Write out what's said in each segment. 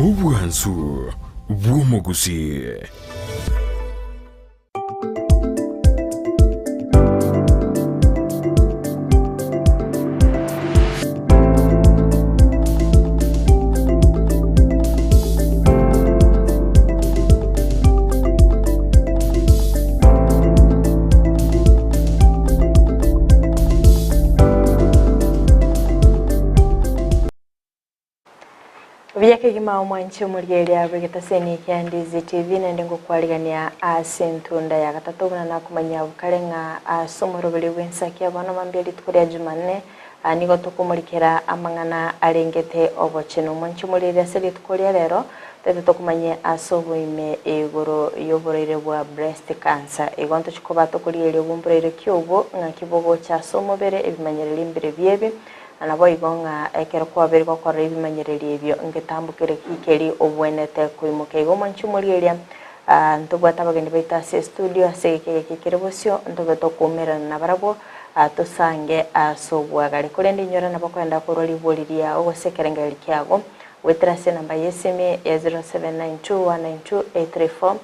Obwansu bw'omogusii. Buya kegima omwanchi omorieria bw'egetaseni kia Ndizi TV naende ngokwarigania ase entunda ya gatato buna nakomanyia abwo kare ng'a ase omoroberi bw'ensaki ya bono mambia rituko ria Jumanne nigo tokomorikera amang'ana arengete obochenu. Omwanchi omorieria ase rituko ria rero toete tokomanyie ase oboime igoro y'oborwaire bwa breast cancer. Igo ntochi koba tokorigereria obomboraire ki obwo ng'aki bogocha ase omobere ebimanyererio mbire biebi Na naboigo ng'a ekero kwabeire gokorora ebimanyererio ebio, ngetambo kere ki keri obwenerete koimoka igo omwanche omorieria. Ntobwate abageni baito ase estudio ase egeka eke kere bosio, ntobe tokoumerana nabarabwo tosange ase obwagare. Korende inyora nabo okoenda korwa ribori riao gose ekerengererio kiago goetera ase enamba y'esimi ya 0792192834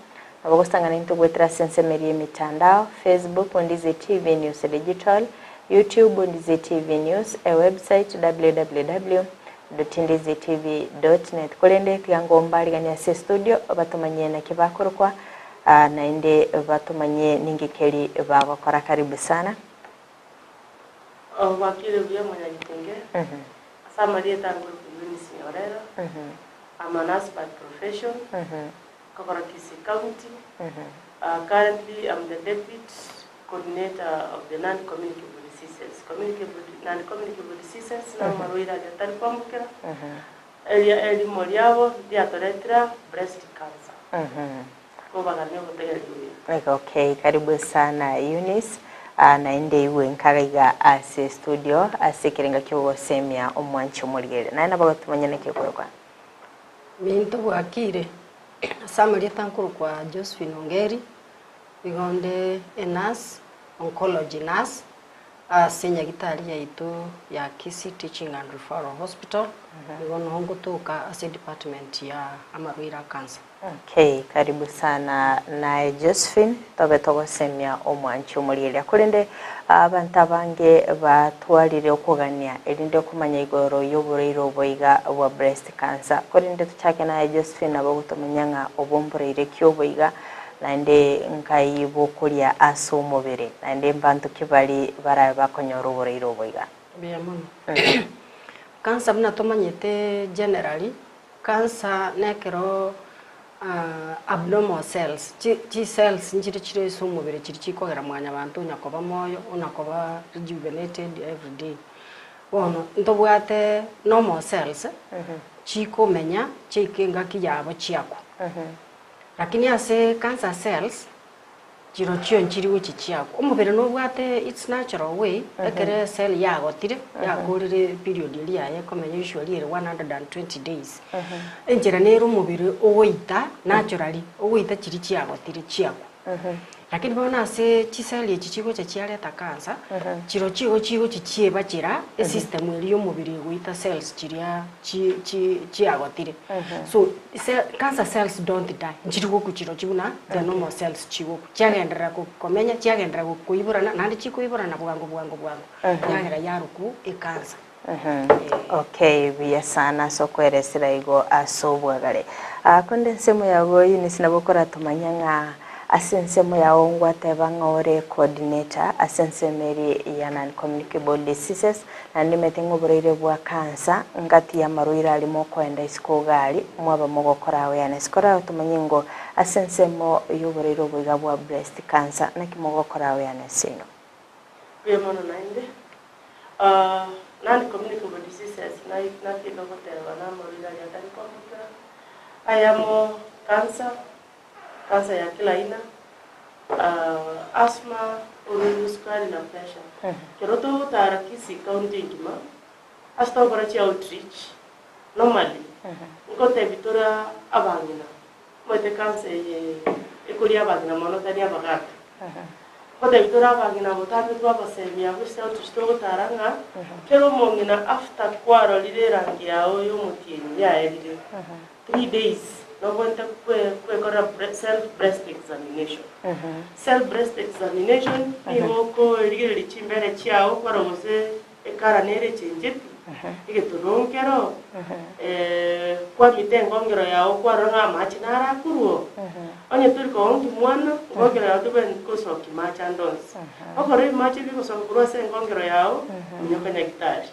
nabo gosang'ana intwe goetera ase ensemo eria y'emitandao, Facebook, Ndizi TV News Digital, YouTube, Ndizi TV News, ewebsite, www.ndizitv.net. Korende tiga ngombariganie ase estudio batomanyie naki bakorokwa naende batomanyie ninki keri bagokora. Karibu sana. Gwakire buya Mwanyagetenge, ase amarieta angoruka Eunice Nyorera, I'm a nurse by profession, nkokora Kisii County, currently I'm the deputy Coordinator of the Non-Communicable Diseases. Communicable, Non-Communicable Diseases na amarwaire aria atari kwambukera, eria erimo riabo riatoretire breast cancer. Kobagania obotegereri buya. Okay, karibu sana Eunice. Ah, naende igwe nkaga iga ase studio ase ekerenga kiogosemia omwanchi omorigereria. Naye nabo gotumanya naki okorokwa. Minto bwakire, ase amarieta nkorokwa Josephine Ongeri, Nigo nde enurse, oncology nurse, ase enyagitari yaito ya Kisii Teaching and Referral Hospital, nigo noho ngotoka ase edepartment ya amarwaire a cancer. Okay, karibu sana naye Josephine, tobe togosemia omwanchi omorieria. Korende abanto abange batwarire okogania erinde okomanya igoro y'oborwaire obo iga bwa breast cancer. Korende tochake naye Josephine nabo ogotomanyia ng'a obwo mborwaire ki obo iga, Naende nkai bokoria ase omobere, naende mbanto ki bari barabe bakonyora oboraire obo iga? Mbuya mono. Cancer buna tomanyete generally, cancer nekero abnormal cells, chi chicells nchire chire ase omobere chiri chikogera mwanyabanto onya koba moyo, ona koba rejuvenated everyday. Bono ntobwate normal cells, chikomenya chiaika engaki yabo chiakwa. Lakini ase cancer cells, chirochio nchiri gochia chiakwa. Omobere nobwate its natural way, ekero ecell yagotire, yakorire period eria yaye ekomenya usually ere 120 days, enchera nere omobere ogoita naturally, ogoita chiria chiagotire chiakwa. Lakini bono ase chiseli echi chigocha chiareta cancer, chirochio igo chigochia chiebachera esystem eria ya omobere egoita cells chiria chi chi chiagotire. So ce cancer cells don't die, nchiri gokwa chirochio buna the normal cells chigokwa, chiagenderera ko komenya chiagenderera go koiborana naende chikoiborana bwango bwango bwango, yagera yarokwa ecancer. Okay, buya sana ase okoeresera igo ase obwagare. Ah, konde ensemo yago Eunice nabo okoratomanya ng'a ase ensemo yao ngwateba ng'a ore coordinator ase ensemo eria ya non communicable diseases naende nimanyete ng'a oborwaire bwa cancer ngati y'amarwaire aria mokoenda isiko iga aria mwaba mogokora awareness. Koratomanye ngo ase ensemo y'oborwaire obo iga bwa breast cancer naki mogokora awareness ino? Mbuya mono naende. Non-communicable diseases natiga goteba namarwaire aria atari kwambukera, ayamo cancer, cancer ya kila aina, asthma, ororire sukari na pressure. Ekero togotara Kisii county engima, ase togokora chi outreach, normally, ngotebi tore abang'ina, omanyete cancer eye ekoria abang'ina mono tari abagaka. Ngotebi tore abang'ina botambe twabasemia abwo ase outreach togotara ng'a kera omong'ina after kwarorire erangi yao ya omotienyi yaerire, 3 days nobwenerete kwekorera self breast examination. Self breast examination nigo okorigereria chimbere chiao kwarora gose ekara nere echenjeti, egetono nkero, kwamita engongero yao kwarora ng'a amache naro akorwa oo. Onye tori kogonki mwana, engongero yao tebwenereti gosokia mache ande onsi. Okora ebimache bigosoka korwa ase engongero yao, minyoka nyagitari.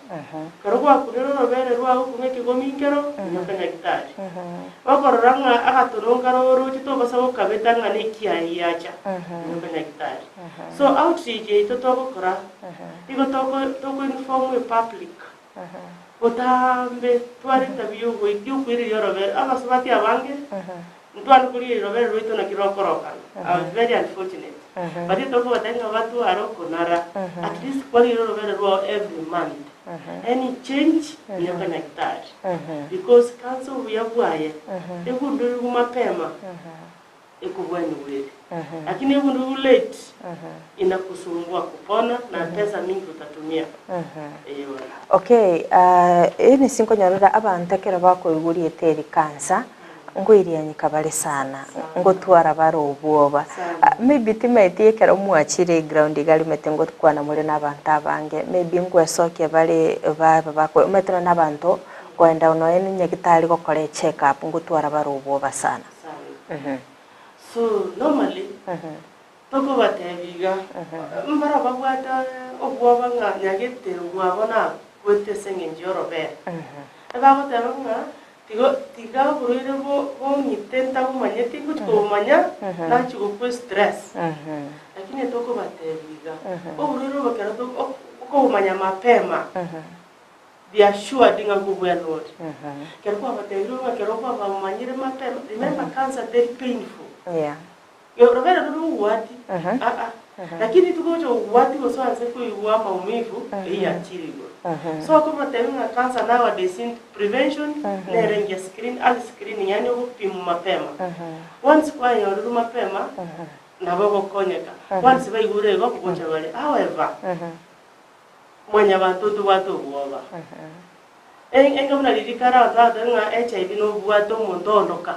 Ekero gwakunire orobere rwao okong'a ekegomi nkero, minyoka nyagitari. Okorora ng'a agatono nkaro oroche tobasa gokabeta ng'a na ekiai giacha, minyoka nyagitari. So outreach yaito togokora, nigo toko inform epublic, botambe twareta buya yokoireria orobere, abasubati abange, ntware korigereria orobere rwaito naki rokorokana. I was very unfortunate. But tokobatebia ng'a batware okonara, at least kwarigereria orobere rwao every month. Any change, minyoka nyagitari. Because cancer obuya bwaye, egunduriwu mapema, ekobwaniwa ere. Lakini egunduriwu late, inakusumbua kupona na pesa mingi utatumia. Eyo. Okay, ene sinkonyorera abanto ekero bakoigwa eri cancer ngoirianyika bare sana, ngotwara bare obwoba. Maybe timaeti ekero mwachire ground iga rimete ngokwana more na abanto abange, maybe ngwesokia bare baba bako omanyete nonye na abanto koenda nonya na nyagitari gokora echeck up ngotwara bare obwoba sana. Sana. So normally, tokobatebi iga, mbara babwate obwoba ng'a nyagete bwabo nakwete ase eng'encho ya orobere. Ebagoteba ng'a tigo tiga oborwaire bong'ite ntabomanyeti ngochi kobomanya, nachi gokwa estress. Lakini tokobatebi iga, oborwaire obo ekero okobomanya mapema, be assured ng'a nkobwena ore. Ekero kwabatebirie ng'a ekero kwabamanyire mapema, remember cancer very painful. Orobere rore ogwati, aa, lakini tugocha ogwati gose oanse koigwa maumivu, eyachire igoro. So okobatebia ng'a cancer nowadays in prevention, nere engiya screen, early screening yaani ogopimwa mapema. Once kwanyorire mapema, nabo ogokonyeka. Once baigure igo, ngocha bare. However, mwanyabanto ntobwate obwoba. Enga buna riria kare abanto bagoteba ng'a HIV nobwate omonto oondoka.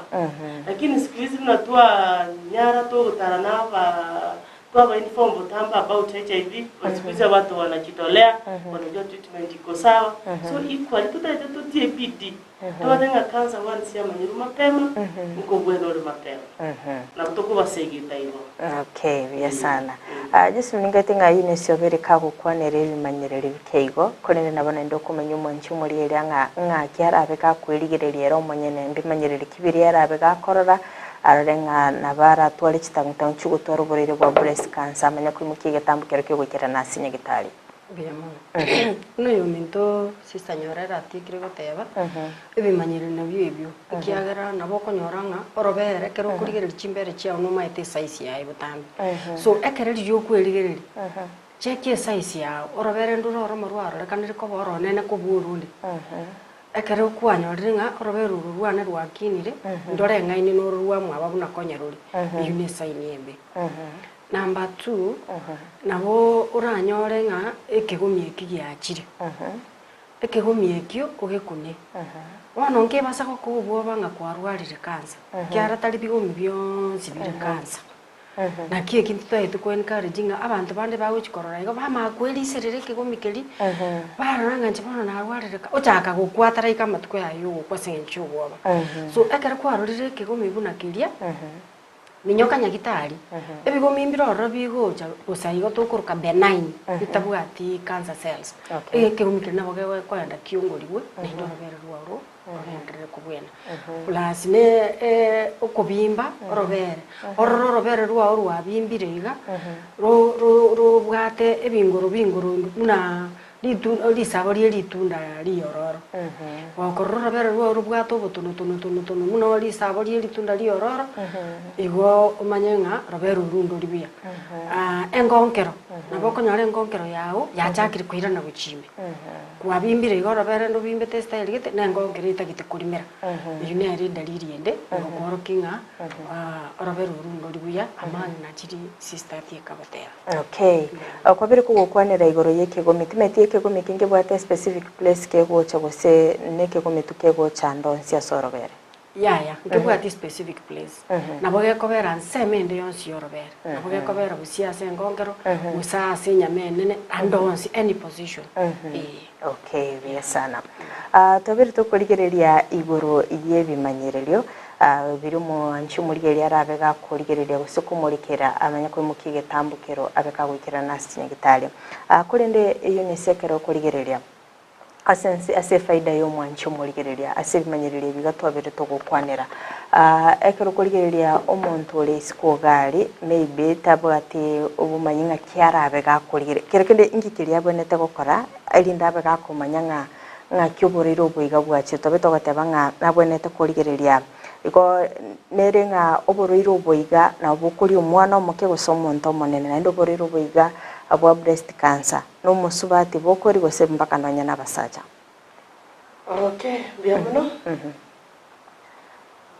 Lakini siku hizi buna twanyara togotara na aba twaba inform botambe about HIV, siku hizi watu wanajitolea, wanajua treatment iko sawa. So equally totaete totie bidii, tobate ng'a cancer once yamanyirwe mapema, nkobwena ore mapema. Nabo tokobasegeta igo. Okay, buya sana. Jesu ningaete ng'a ine siobere kagokwanera ebimanyereri bike igo, korende nabo naende okomanya omwanchi omorieria ng'a ng'aki arabe gakwerigereria ere omonyene mbimanyereri ki biria arabe gakorora, arore ng'a nabo aratware chitang'utang'u chigotwara oborwaire bwa breast cancer amanye koimokia egetambo kero kiogoikerana ase nyagitari. Mbuya mono. Buna oyo ominto sister Nyorera atikire goteba, ebimanyereri nabio ebio, ekiagera nabo okonyora ng'a orobere ekero okorigereria chimbere chiao nomaete esize yaye botambe. So ekero riria okwerigereria, cheki esize yao, orobere ndore oromo rwarorekanire koba oronene kobua oronde. Ekero kwanyorire ng'a orobere oro rwane rwakinire, ndore ng'aini noro rwamwaba buna konya rore, eywo na esign embe. Number two, nabo oranyore ng'a ekegomi eki giachire, ekegomi ekio ogekune. Bono nkebasa gokoa obwoba ng'a kwarwarire cancer, ekiagera tari bigomi bionsi bire cancer. Naki eki ntitwaete ko encourage ng'a abanto bande bagochi korora igo bamanya koeriserera ekegomi keria, barora ng'a inche bono narwarire ochaka gokwa taraika amatuko yaye ya ogokwa ase eng'encho ya obwoba. So ekero kwarorire ekegomi buna keria, minyoka nyagitari, ebigomi mbire ororo bigocha bosa igo tokoroka benign, bitabwati cancer cells. Ekegomi keria nabo gekoenda kiongorigwe, naende orobere rwao rogenderere kobwena. Plus ne okobimba orobere, orore orobere rwao rwabimbire iga, robwate ebingoro bingoro buna. Ritu risabo rie ritunda riororo. Gokorora orobere rwao robwate obotono tono tono tono buna risabo rie ritunda riororo, igo omanye ng'a robere orwo ndori buya. Engonkero, nabo okonyora engonkero yago yachakire koirana gochia ime. Kwabimbire igo orobere ndobimbete estyle gete, na engonkero etagete korimera. Eyio nere edalili ende egokoorokia ng'a orobere orwo ndori buya, amang'ina chiri sister atieka goteba. Okay. Kwabire kogokwanera igoro y'ekegomi, timeti ekegomi eke nkebwate specific place kegocha gose nekegomi tu kegocha ande onsi ase orobere? Yaya, nkebwati specific place. Nabo gekobera nsemo ende yonsi y'orobere. Nabo gekobera gose ase engongero, gose ase enyama enene, ande onsi, any position. Eeh. Okay, buya sana. Ah, twabire tokorigereria igoro y'ebimanyererio ah, biria omwanchi omorigereria arabe gakorigereria gose komorekera amanye koimokia egetambokero abe kagoikerana ase chinyagitari. Ah, korende Eunice ekero okorigereria ase ense ase efaida y'omwanchi omorigereria ase ebimanyererio ebi iga twabire togokwanera ah, ekero okorigereria omonto ore isiko iga aria maybe tabwati obomanyi ng'aki arabe gakorigereria kero kende inki keria abwenerete gokora Erinde abe gakomanya ng'a ng'aki oboraire obo iga bwachire, tobe togoteba ng'a nabwenerete korigereria. Igo nere ng'a oborwaire obo iga nabo bokoria omwana omoke gose omonto omonene, naende oborwaire obo iga bwa breast cancer nomosubati bokoria gose mpaka nonya nabasacha. Okay, mbuya mono.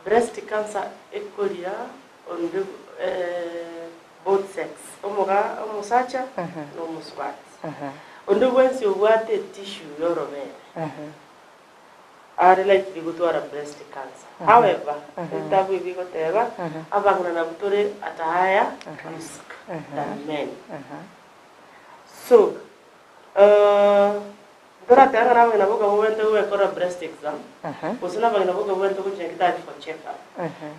Breast cancer ekoria onde both sex, omoga omosacha na omosubati. Onde bwensi obwate etissue yorobere are likely gotwara breast cancer. However, ebitabu ebi bigoteba abang'ina nabwo tore at a higher risk than men. So, Ntoratebe ng'a nabang'ina boka bobwenerete gokora breast exam, gose nabang'ina boka bobwenerete gochia nyagetari for check up.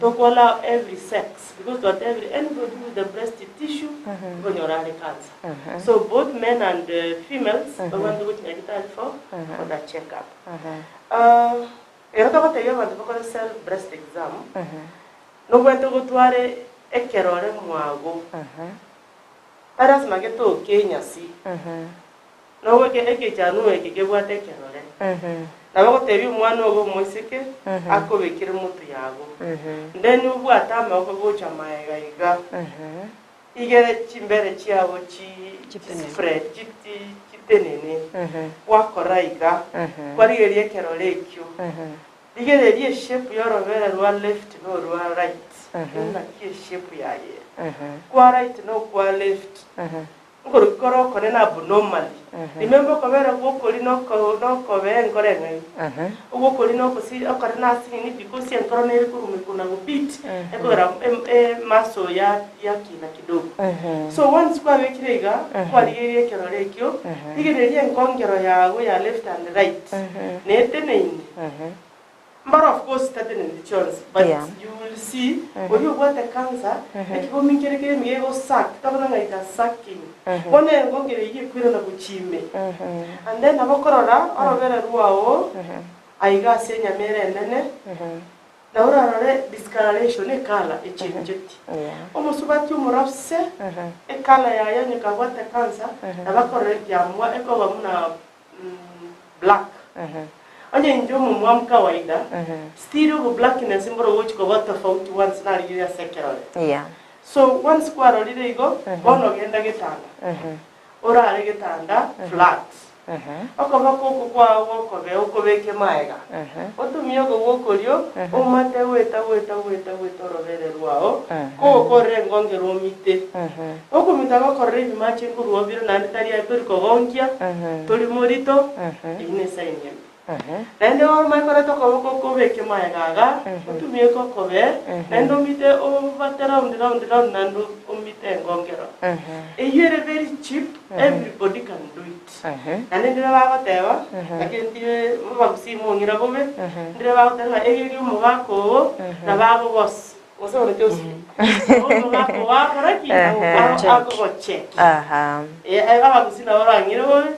Tokwana every sex because twatebire anybody with a breast tissue nkonyora are cancer. So both men and females babwenerete gochia nyagetari for for the check up. Ekero togotebia abanto bakore self breast exam, nobwenerete gotware ekerore mwago, tari lasima getoke enyasi. Nobweke egechanua eke kebwate ekerore. Nabo gotebia omwana ogo omoiseke akobekere motu yago. Then obwate amaboko gocha maega iga. Igere chimbere chiago chi spread chitenene. Gwakora iga. Kwarigereria ekerore ekio. Rigereria eshape yorobere rwa left na orwa right. Ing'aki eshape yaye ere. Kwa right na okwa left. Nkorokio kore okonene abnormally. Remember okobera gw'okoria noko nokobea enkoro eng'aini. Ogw'okoria nokosi okore nase nini because enkoro nere korumekwa na gobeat ekogera em- e muscle ya yakina kidogo. So once kwabekire iga, kwarigereria ekerore ekio, rigereria enkongero yago ya left and right, neteneine. Mbaro of course tateneneti chionsi but Yeah. you will see oria obwate cancer ekigomi nkere kere nigo ego suck tabona ng'a it has sucking bono engongero eyio ekoirana gochia ime and then nabo okorora orobere rwao aiga ase enyama ere enene nabo orarore discoloration ecolour echencheti Yeah. omosubati omorabse ecolour yaye onye kabwate cancer nabo akorora ekiamwa ekoba buna black. Onye inche omomwamu kawaida, still obo blackness mboro gochi koba tofauti once narigereria ase ekerore. Yeah. So once kwarorire igo, bono genda getanda. Orare getanda flat. Okoboko oko kwao gokobea okobeke maega. Otumie oko gwokorio, omate goeta goeta goeta goeta orobere rwao, kogokorera engongero omite. Okomita gokorora ebimache nkorwa bire naende tari aye tori kogonkia, tori morito, eyio ne esign embe. Naende omanye koreta okoboko okobeke magega iga, otumie gokobee, naende omite obate round round round naende omite engongero. Eyio ere very cheap, everybody can do it. Naende ndire bagoteba, lakini ndire abagusii mong'ira bobe, ndire bagoteba ng'a egeria omogaka oo, nabo agogosi. Gose ore Josephine. Omogaka oo akora ki? Akogocheck. Aha. Eh, abagusii nabo barang'ire bobe,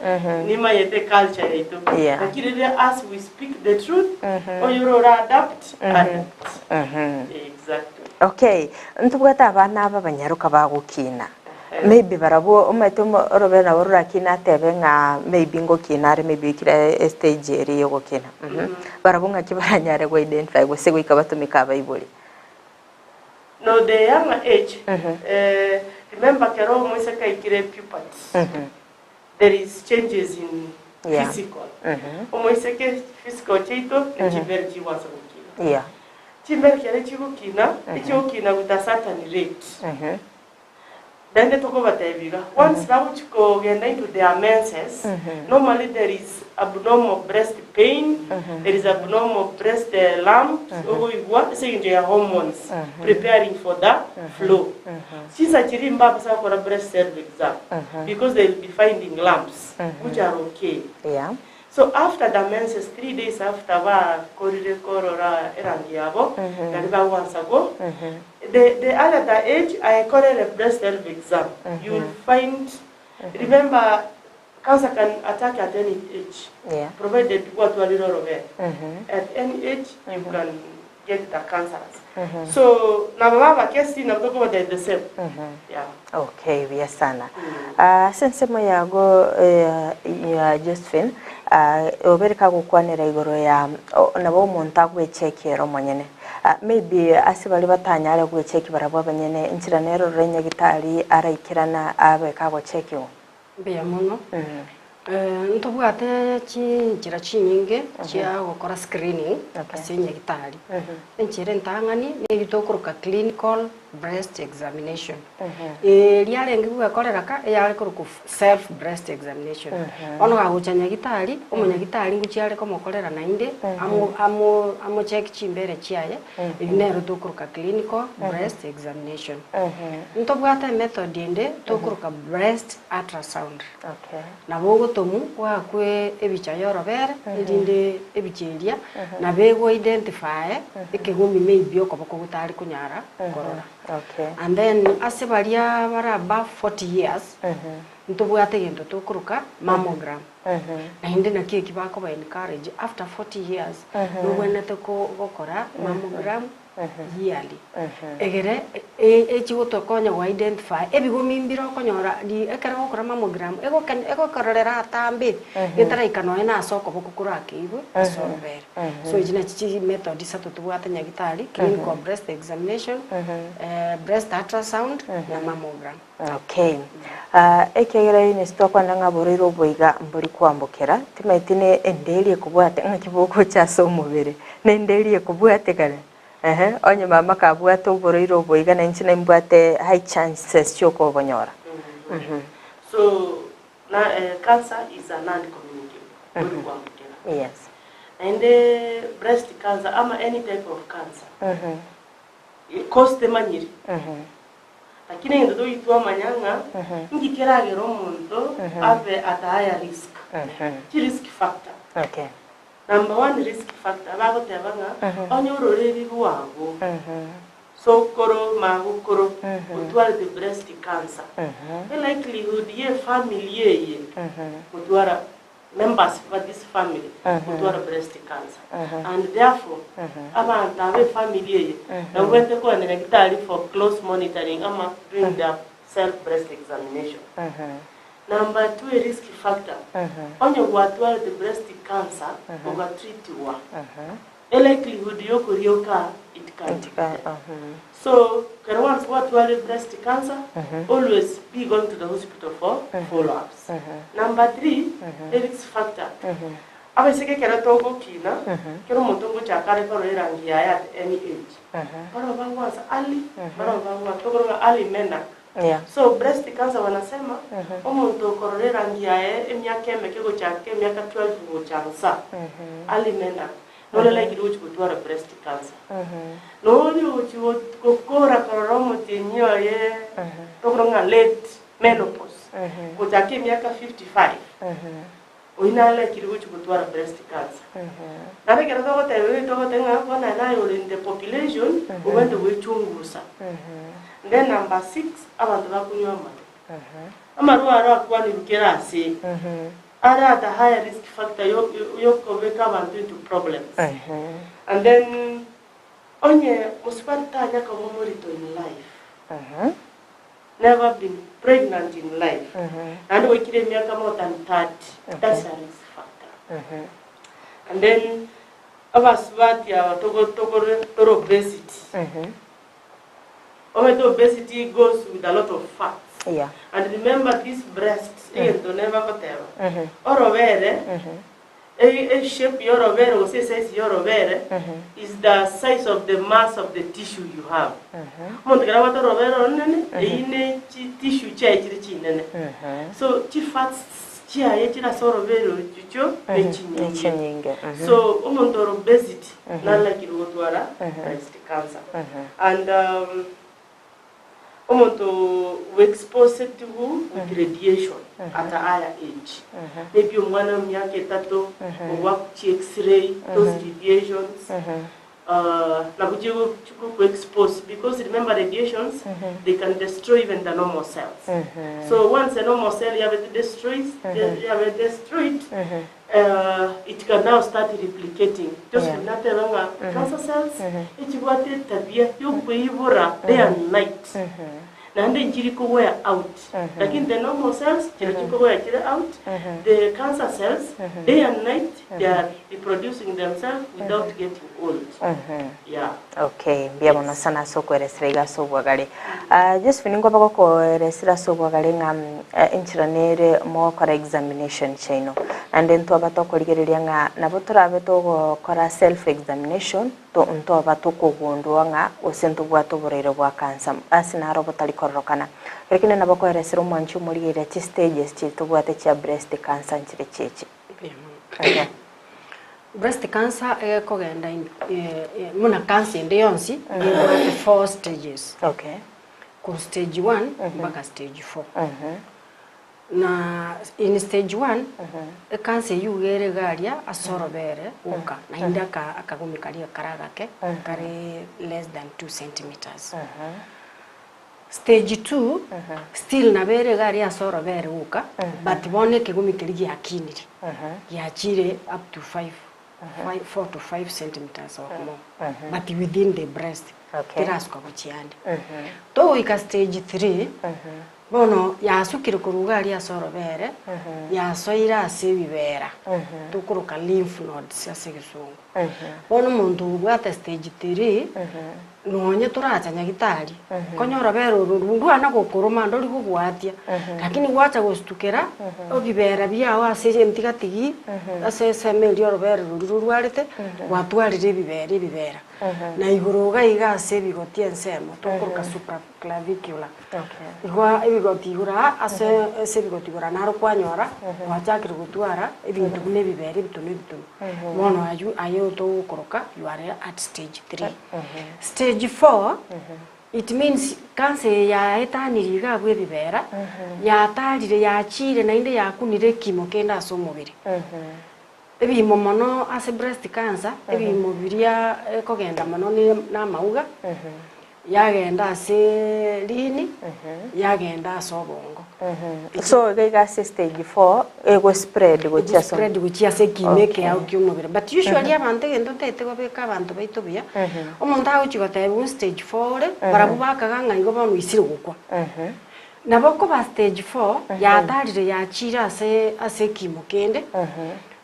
nimanyete culture yaito. Yeah. Lakini riria as we speak the truth, oyore ore adapt, adapt. Exactly. Okay, ntobwate abana aba abanyaroka bagokina. Maybe barabwo omanyete omo orobere nabo rorakine atebe ng'a maybe ngokina are maybe oikire estage eria ya ogokina Barabwo ng'aki baranyare go identify gose goika batumeke abaibori? No the younger age, remember kero omoiseke aikire puberty, there is changes in physical. Omoiseke physical chiaito ne chimbere chigwansa gokina. Chimbere chiaria chigokina, echigokina with a certain rate. Naende tokobatebia iga, once bagochia kogenda into their menses, normally there is abnormal breast pain, there is abnormal breast lumps, ogoigwa ase eng'encho ya hormones preparing for the flow. Chinsa chiria mbabasa gokora breast self exam because they will be finding lumps which are okay. So after the menses, 3 days after bakorire korora erangi yabo, nari bagwansa go, the earlier the age, aekorere breast self exam, you will find, remember, cancer can attack at any age, provided gwatwarire orobere. At any age, you can get the cancers. So, nabo babakesi, nabo tokobatebia the same. Yeah. Okay, buya sana. Ase ensemo yago ya Josephine, obere kagokwanera igoro ya nabo omonto agwecheki ere omonyene. Maybe ase baria batanyare gwecheki barabwo abanyene, enchera nere orore nyagitari araikerana abe kagochekiwa. Mbuya mono. Ntobwate chinchera chinyinge chia gokora screening ase nyagitari. Enchera entang'ani nigo tokoroka clinical breast examination. Eria arenge gwekorera ka eyare korokwa self breast examination. Bono gagocha nyagitari, omonyagitari ngochia are komokorera naende amo amo amocheck chimbere chiaye, eywo nero tokoroka clinical breast examination. Ntobwate emethod ende tokoroka breast ultrasound. Nabo ogotomwa gwakwe ebicha ya orobere erinde ebicha eria nabo ego identify ekegumi maybe okoboko gotari konyara korora. And then ase baria bare above 40 years, ntobwate egento tokoroka mammogram. Naende naki eki bakoba encourage after 40 years, nobwenerete gokora mammogram yearly. Egere echigotokonya go identify ebigumi mbire okonyora ekero ogokora mammogram egokororera atambe getaraika nonya na ase okoboko korakeirwe ase orobere. So echi nachi chi method isato tobwate nyagitari, clinical breast examination, breast ultrasound na mammogram. Okay. Ekiagera Eunice twakwana ng'a borwaire oboiga mbori kwambokera, timaeti ne enderi ekobwate ng'aki bogocha ase omobere, na enderi ekobwatekana ehe, onye mama kabwate oborwaire oboiga na inche nimbwate high chances chiokobonyora. So, na cancer is a non-communicable, bori kwambokera. Naende breast cancer ama any type of cancer, cause temanyiri. Lakini egento toitwamanya ng'a inki keragera omonto abe at a higher risk. Chi risk factor. Number one risk factor bagoteba ng'a onye ororeri rwago sokoro magokoro otwarete breast cancer, e likelihood ye family eye gotwara members ba this family gotwara breast cancer, and therefore abanto aba efamily eye nabo bwete kogenda nyagitari for close monitoring ama doing their self breast examination. Number two, a risk factor, onye gwatwarete breast cancer ogatreatiwa, a likelihood yokorioka it can be there. So kero once gwatwarire breast cancer, always be going to the hospital for follow-ups. Number three, a risk factor, abaiseke ekero togokina, kero omonto ngochaka are korora erangi yaye at any age, barabwo bagwansa early, barabwo bagwansa tokorora early menarche. So breast cancer wanasema omonto okorora erangi yaye emiaka emeke gochaka emiaka 12 gocha nsa, early menarche, nore likely gochi gotwara breast cancer. Nori ogochi gokora korora omotienyi oye tokorora ng'a late menopause gochaka emiaka 55, oyio nare likely gochi gotwara breast cancer. Naende ekero togoteba ebi togoteba ng'a bono naye ore in the population obwenerete goechungusa. Then number six, abanto bakonywa amarwa. Amarwa aro akwanirwe kera ase are at a higher risk factor yokobeka abanto into problems. And then onye mosubati tanya koba omorito in life. never been pregnant in life, naende gwaikire emiaka more than 30, that's a risk factor. And then abasubati aba togo togore tore obesity, omanyete obesity goes with a lot of fats. Yeah. And remember this breast, egento neba goteba, orobere, e e shape ya orobere gose esize ya orobere is the size of the mass of the tissue you have. Omonto ekero abwate orobere oronene, eyio ne chi tissue chiaye chire chinene. So chifats chiaye chire ase orobere ochichio ne chinyinge. Nechinyinge. So omonto ore obesity nalakire gotwara breast cancer. And um, omonto bwexposetiwu with radiation at a higher age. Maybe omwana emiaka etato, ogwakwa chi-x-ray, those radiations, nabo chigo chikokuexpose because remember radiations, they can destroy even the normal cells. So once a normal cell yabete destroys, yabete destroyed, it can now start replicating. Just nateba ng'a cancer cells, echibwate etabia yokoibora day and night. Naende nchiri kowear out. Lakini the normal cells, chiro chikowear chire out, the cancer cells, day and night, they are reproducing themselves without getting old. Yeah. Okay, mbuya mono sana ase okoeresera iga ase obwagare. Ah, Josephine ngoba gokoeresera ase obwagare ng'a enchera nere mogokora examination chiaino. Naende ntwaba tokorigereria ng'a nabo torabe togokora self examination to ntoba tokogundua ng'a gose ntobwate oborwaire bwa cancer ase naro botari kororokana. Lakini nabo okoeresera omwanchi omorigereria chistages chiri tobwate chia breast cancer nchire chichi. Mbuya mono. Breast cancer egekogenda in buna cancer ende yonsi, ebwate four stages. Okay. Korwa stage one mpaka stage four. Na in stage one, ecancer eywo iga ere iga aria ase orobere goka, naende aka akagumi karia kare agake, kare less than two centimeters. Stage two, still nabo ere iga aria ase orobere goka, but bono ekegumi keria giakinire, giachire up to five, five, four to five centimeters or more, but within the breast, Okay. terasuka gochia ande. Togoika stage three, bono yasukire korwa iga aria ase orobere, yasoire ase ebibera, tokoroka lymph nodes ase egesongo. Bono omonto obwate stage three, nonye toracha nyagitari, konya orobere oro ndwana gokoroma ndori gogoatia, lakini gwacha gostukera, ebibera biago ase entigatigi, ase esemo eria orobere roria rorwarete, gwatwarire ebibera ebibera. Na igoro iga iga ase ebigoti ensemo, tokoroka supraclavicular. Okay. Igo ebigoti igoro aa ase ase ebigoti igoro aa naro kwanyora, gwachakire gotwara ebinto buna ebibere ebitunu ebitunu. Bono aywo aye togokoroka you are at stage three. Stage four, it means cancer eye yaetanirie iga abwo ebibera, yatarire yachire naende yakunire ekimo kende ase omobere. Ebimo mono ase breast cancer, ebimo biria ekogenda mono ne na amauga, yagenda ase rini, yagenda ase obongo. So iga iga ase stage four, ego spread gochia ase Spread gochia ase ekimo ekeao kia omobere. But usually abanto egento ntaete gobeka abanto baito buya, omonto agochia gotebiwa stage four ore, barabwo bakaga ng'a igo bono oisire gokwa. Nabo okoba stage four, yatarire yachire ase ase ekimo kende,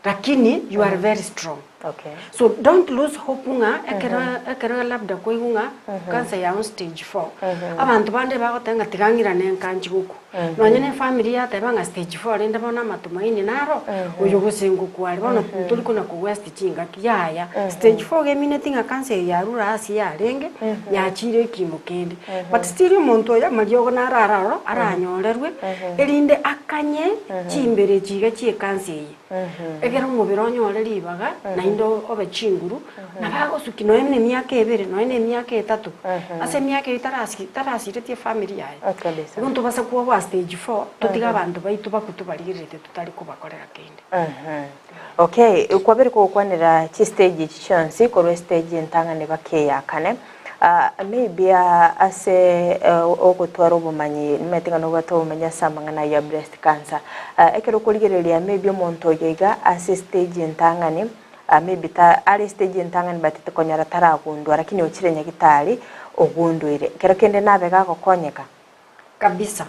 lakini you are very strong. Okay. So don't lose hope ng'a ekero ekero labda kwaigwa ng'a cancer yao stage four, abanto bande bagoteba ng'a tiga ng'irane nka nchi gokwa. Nonye na efamiri yateba ng'a stage four rende bono amatumaini naro, oyo gose ngokwa are, bono ntori kona ko waste chingaki, yaya. Stage four iga emineti ng'a cancer eye yarure ase yarenge, yachire ekimo kende. But still omonto oyo amariogo naro araro, aranyorerwe, erinde akanye chimbere echi iga chia ecancer eye. Ekero omobere onyore ribaga, naende obe chinguru, nabo agosukia nonya na emiaka ebere, nonya na emiaka etato, ase emiaka eyio tarasi tarasiretie efamiri yaye. Kabisa. Igo ntobasa kwoboa stage four, totige abanto baito bakwe tobarigererete totari kobakorera kende. Okay, kwabere kogokwanera chistage echi chionsi, korwa estage entang'ani mpaka eya kane, maybe ase ogotwara obomanyi, nimanyete ng'a nobwate obomanyi ase amang'ana ayio ya breast cancer. Ekero okorigereria maybe omonto oyo iga ase estage entang'ani, maybe ta are estage entang'ani but tikonyora taragundua lakini ochire nyagitari ogundwire, kero kende nabe gagokonyeka. Kabisa.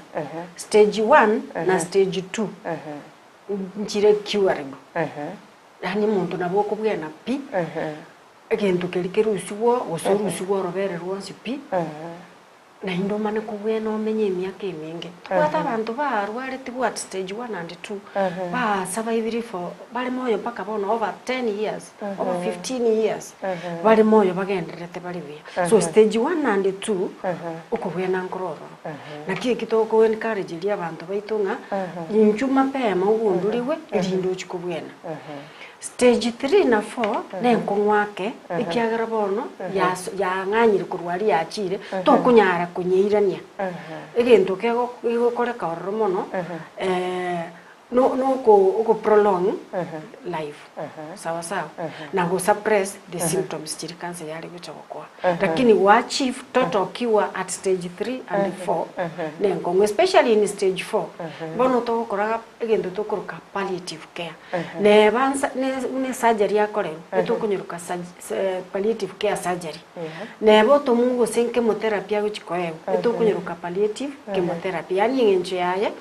Stage one na stage two nchire curable. Yaani omonto nabo okobwena pi, egento keria kerusigwe gose orusigwe orobere rwonsi pi, naende omane kobwena omenye emiaka emenge. Tobwate abanto barwaretigwe at stage one and two, basurvivire for bare moyo mpaka bono over ten years, over 15 years, bare moyo bagendererete bare buya. So stage one and two, okobwena nkoro ororo. Naki eki toko encourage ria abanto baito ng'a inchuo mapema ogundurigwe erinde ochie kobwena. Stage 3 na 4 nenkong'u ake ekiagera bono yaso yang'anyire korwa aria yachire tokonyara konyeirania. Egento kego kegokoreka ororo mono no noko oko prolong life sawa sawa na go suppress the symptoms chiria cancer yare gocha gokoa lakini go achieve total cure at stage 3 and 4 nenkong'u especially in stage 4 bono togokora egento tokoroka palliative care neba nsa ne buna esurgery yakorerwa etokonyeroka surg palliative care surgery neba otomwa gose chemotherapy agochi koegwa etokonyeroka palliative chemotherapy yaani eng'encho yaye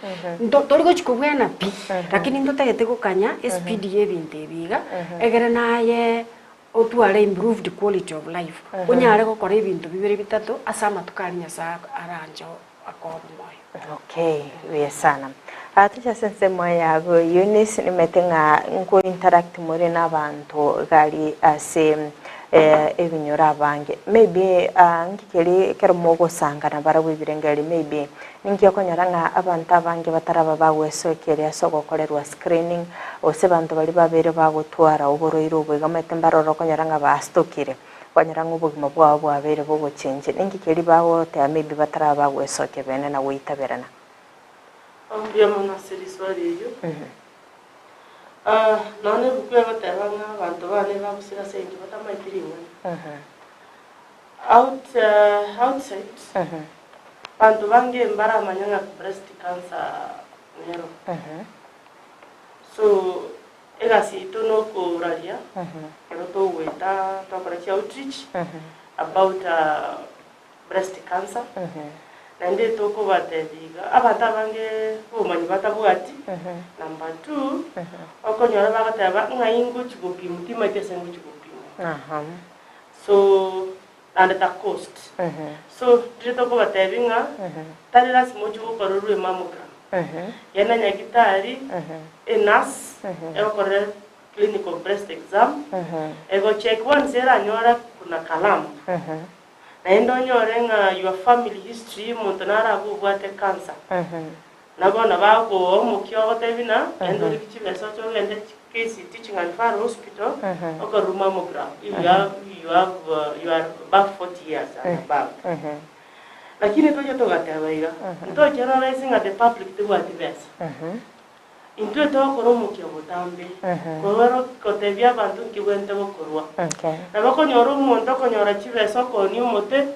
nto tori gochi kobwena pi lakini ntotagete gokanya espeed ya ebinto ebi iga egere naye otware improved quality of life onyare gokora ebinto bibere bitato ase amatuko aria Nyasaye aranche akoe obomoyo. Okay, buya sana. Ah, toche ase ensemo yago Eunice nimete ng'a nko interact more na abanto gari ase eh, ebinyoro abange maybe ah, nki keri ekero mogosangana barabwo ebirengererio maybe ninki okonyora ng'a abanto abange bataraba bagwesokeria ase ogokorerwa screening gose abanto baria babeire bagotwara oborwaire obo iga omanyete mbarore okonyora ng'a bastokire kwanyora ng'a obogima bwabo bwabeire bogochenchia ninki keri bagoteba maybe bataraba bagwesokia bene na goitaberana. Mbuya mono ase riswali erio. Nonya na ebuku egoteba ng'a abanto bane bagosira ase eng'encho batamaeti ring'ana. Out outside, abanto bange mbaramanya ng'a breast cancer nero. So, egasi yaito nokoraria, ekero togoeta twakora chi outreach about breast cancer, naende tokobatebia iga, abanto abange obomanyi batabwati, number two, okonyora bagoteba ng'ai ngochi gopimwa, timaeti ase ngochi gopimwa. So, naende ta cost. So, riria tokobatebia ng'a tari lasima ochi gokorerwa emammogram, genda nyagitari, enurse egokorere clinical breast exam, egocheck once eranyore kuna kalump, naende onyore ng'a your family history omonto naro abwo obwate cancer, na bono bagoa omokia ogotebia ng'a genda orike chibesa oche ogende KC Teaching and Referral Hospital okorerwe mammogram if you have you have you are above 40 years and above. Lakini toche togateba iga, ntogeneralize ng'a the public tebwati besa. Intwe togokora omokia botambe, kobera gotebia abanto nki bwenerete gokorwa. Nabo okonyora omonto okonyora chibesa okoonia omote,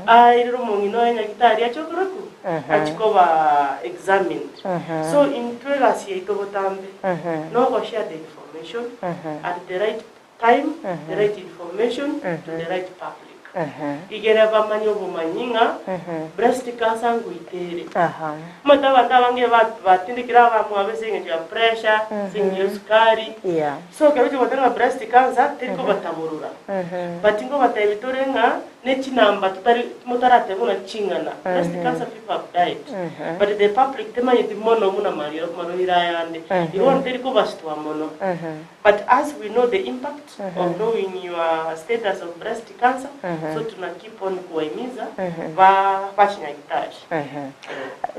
airire omong'ina oye nyagitari ache okore ki? Achie koba examined. So intwe egasi yaito botambe, nogo share the information at the right time, the right information to the right public. Igere bamanye obomanyi ng'a breast cancer ngoita ere. Omanyete abanto abange batindekire abamwabo ase eng'encho ya pressure, ase eng'encho ya esukari. So ekero ogochia goteba ng'a breast cancer teri kobataborora. But ngobatebia tore ng'a ne chinamba totari motarateba buna ching'ana. Breast cancer people have died. But the public temanyeti mono buna mario marwaire aya ande. Igo bono teri kobastua mono. But as we know the impact of knowing your status of breast cancer, so tuna keep on kuwahimiza ba bachinyagitari.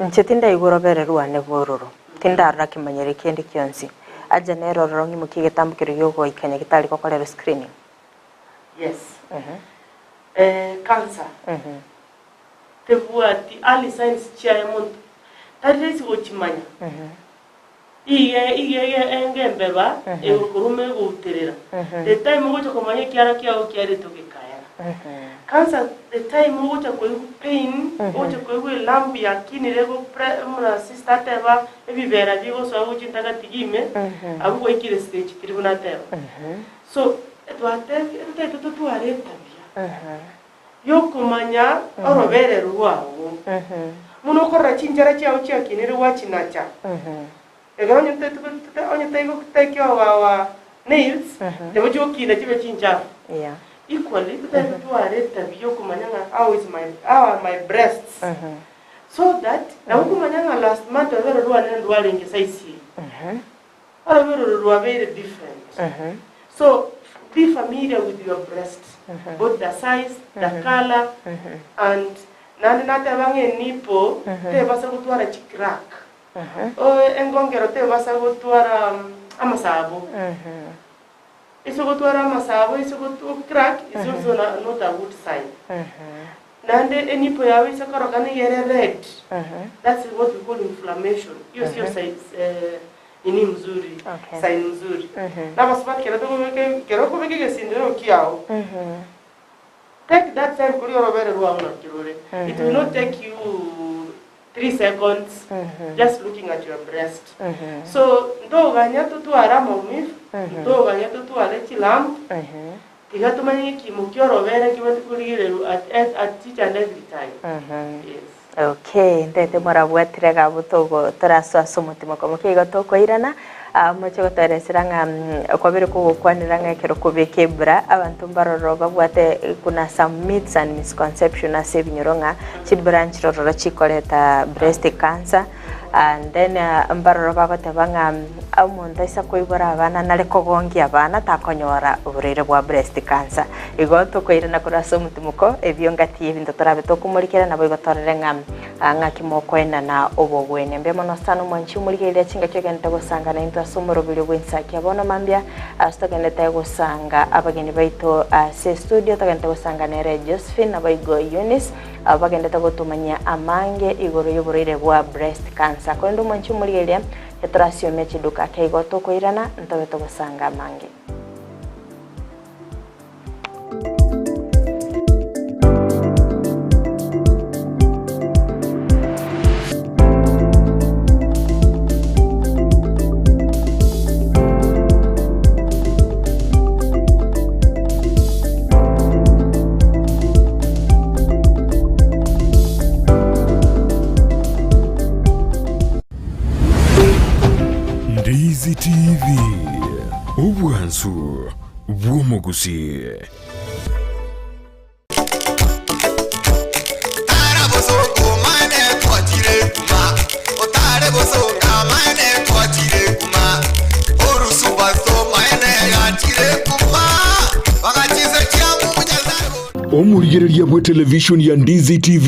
Inche tindaigwa orobere rwane bwororo, tindarora kimanyero kende gionsi. Aja nere ororo ng'imokie egetambo keria giogoika nyagitari gokorerwa screening. Yes. Cancer tebwati early signs chiaye monto tari rahisi gochimanya. Iga iga iga enga embeba egokoruma egouterera. The time ogocha komanya ekiara kiago kiaretwe gekaera. Cancer the time ogocha koigwa pain, ogocha koigwa elump yakinire ego pre buna sister ateba ebibera bigosoa gochia ntagatiga ime, abwo gwaikire stage three buna ateba. So, twatebire totaete totware etabia yokomanya orobere rwago. Buna okorora chinchara chiao chiakinire gwachinacha. Ekero onye onye taigo take care of our nails, nabo chigokina chibe chinchafu. Equally, totaete totware etabia yokomanya ng'a how is my, how are my breasts? So that, nabo okomanya ng'a last month orobere rwane ndwarenge size eye. Orobere oro rwabeire different. So, be familiar with your breast, both the size, the colour, and naende nateba ng'a enipple tebasa gotwara chicrack. Engongero tebasa gotwara amasabo. Ase gotwara amasabo ase crack is also not a good sign. Naende enipple yao ase korokana iga ere red, that's what we call inflammation. Hiyo sio nini mzuri, sign mzuri. Na abasubati kero tokobeka kero okobeka egesindero kiao, take that time koria orobere rwao naki rore. It will not take you 3 seconds just looking at your breast. So ntoganya totware amaumivu, ntoganya totware chilamp, tiga tomanye gekimo kia orobere kebwate korigererwa at at each and every time. Yes. Okay, ntete morabwatire iga abwo togo torasoa ase omotima komokia igo tokoirana, ah, moche gotoeresera ng'a kwabere kogokwanera ng'a ekero kobeka ebura, abanto mbaroro babwate kuna some myths and misconception ase ebinyoro ng'a chibura nchirororo chikoreta breast cancer, and then mbaroro bagoteba ng'a omonto aisa koibora abana nare kogongia abana takonyora oborwaire bwa breast cancer. Igo tokoirana korwa ase omotimoko, ebio ngati y'ebinto torabe tokomorikera, naboigo torore ng'a ng'aki mokoenana obogwenia. Mbuya mono sana omwanchi omorigereria chingaki ogenderete gosanga naintwe ase omoroberio bw'ensakia bono mambia ase togenderete gosanga abageni baito ase estudio togenderete gosanga nere Josephine naboigo Eunice abwo bagenderete gotomanyia amange igoro y'oborwaire bwa breast cancer. Korende omwanchi omorigereria etorasiomia chiduka ake igo tokoirana ntobe togosanga amange. Ndizi TV, obwansu bw'omogusii. Tara bosongo mane twachire kuma otare bosonga mane twachire kuma orusubaso mane yachire kuma bagachise chiamu nyasaye Omorigereria bwe television ya Ndizi TV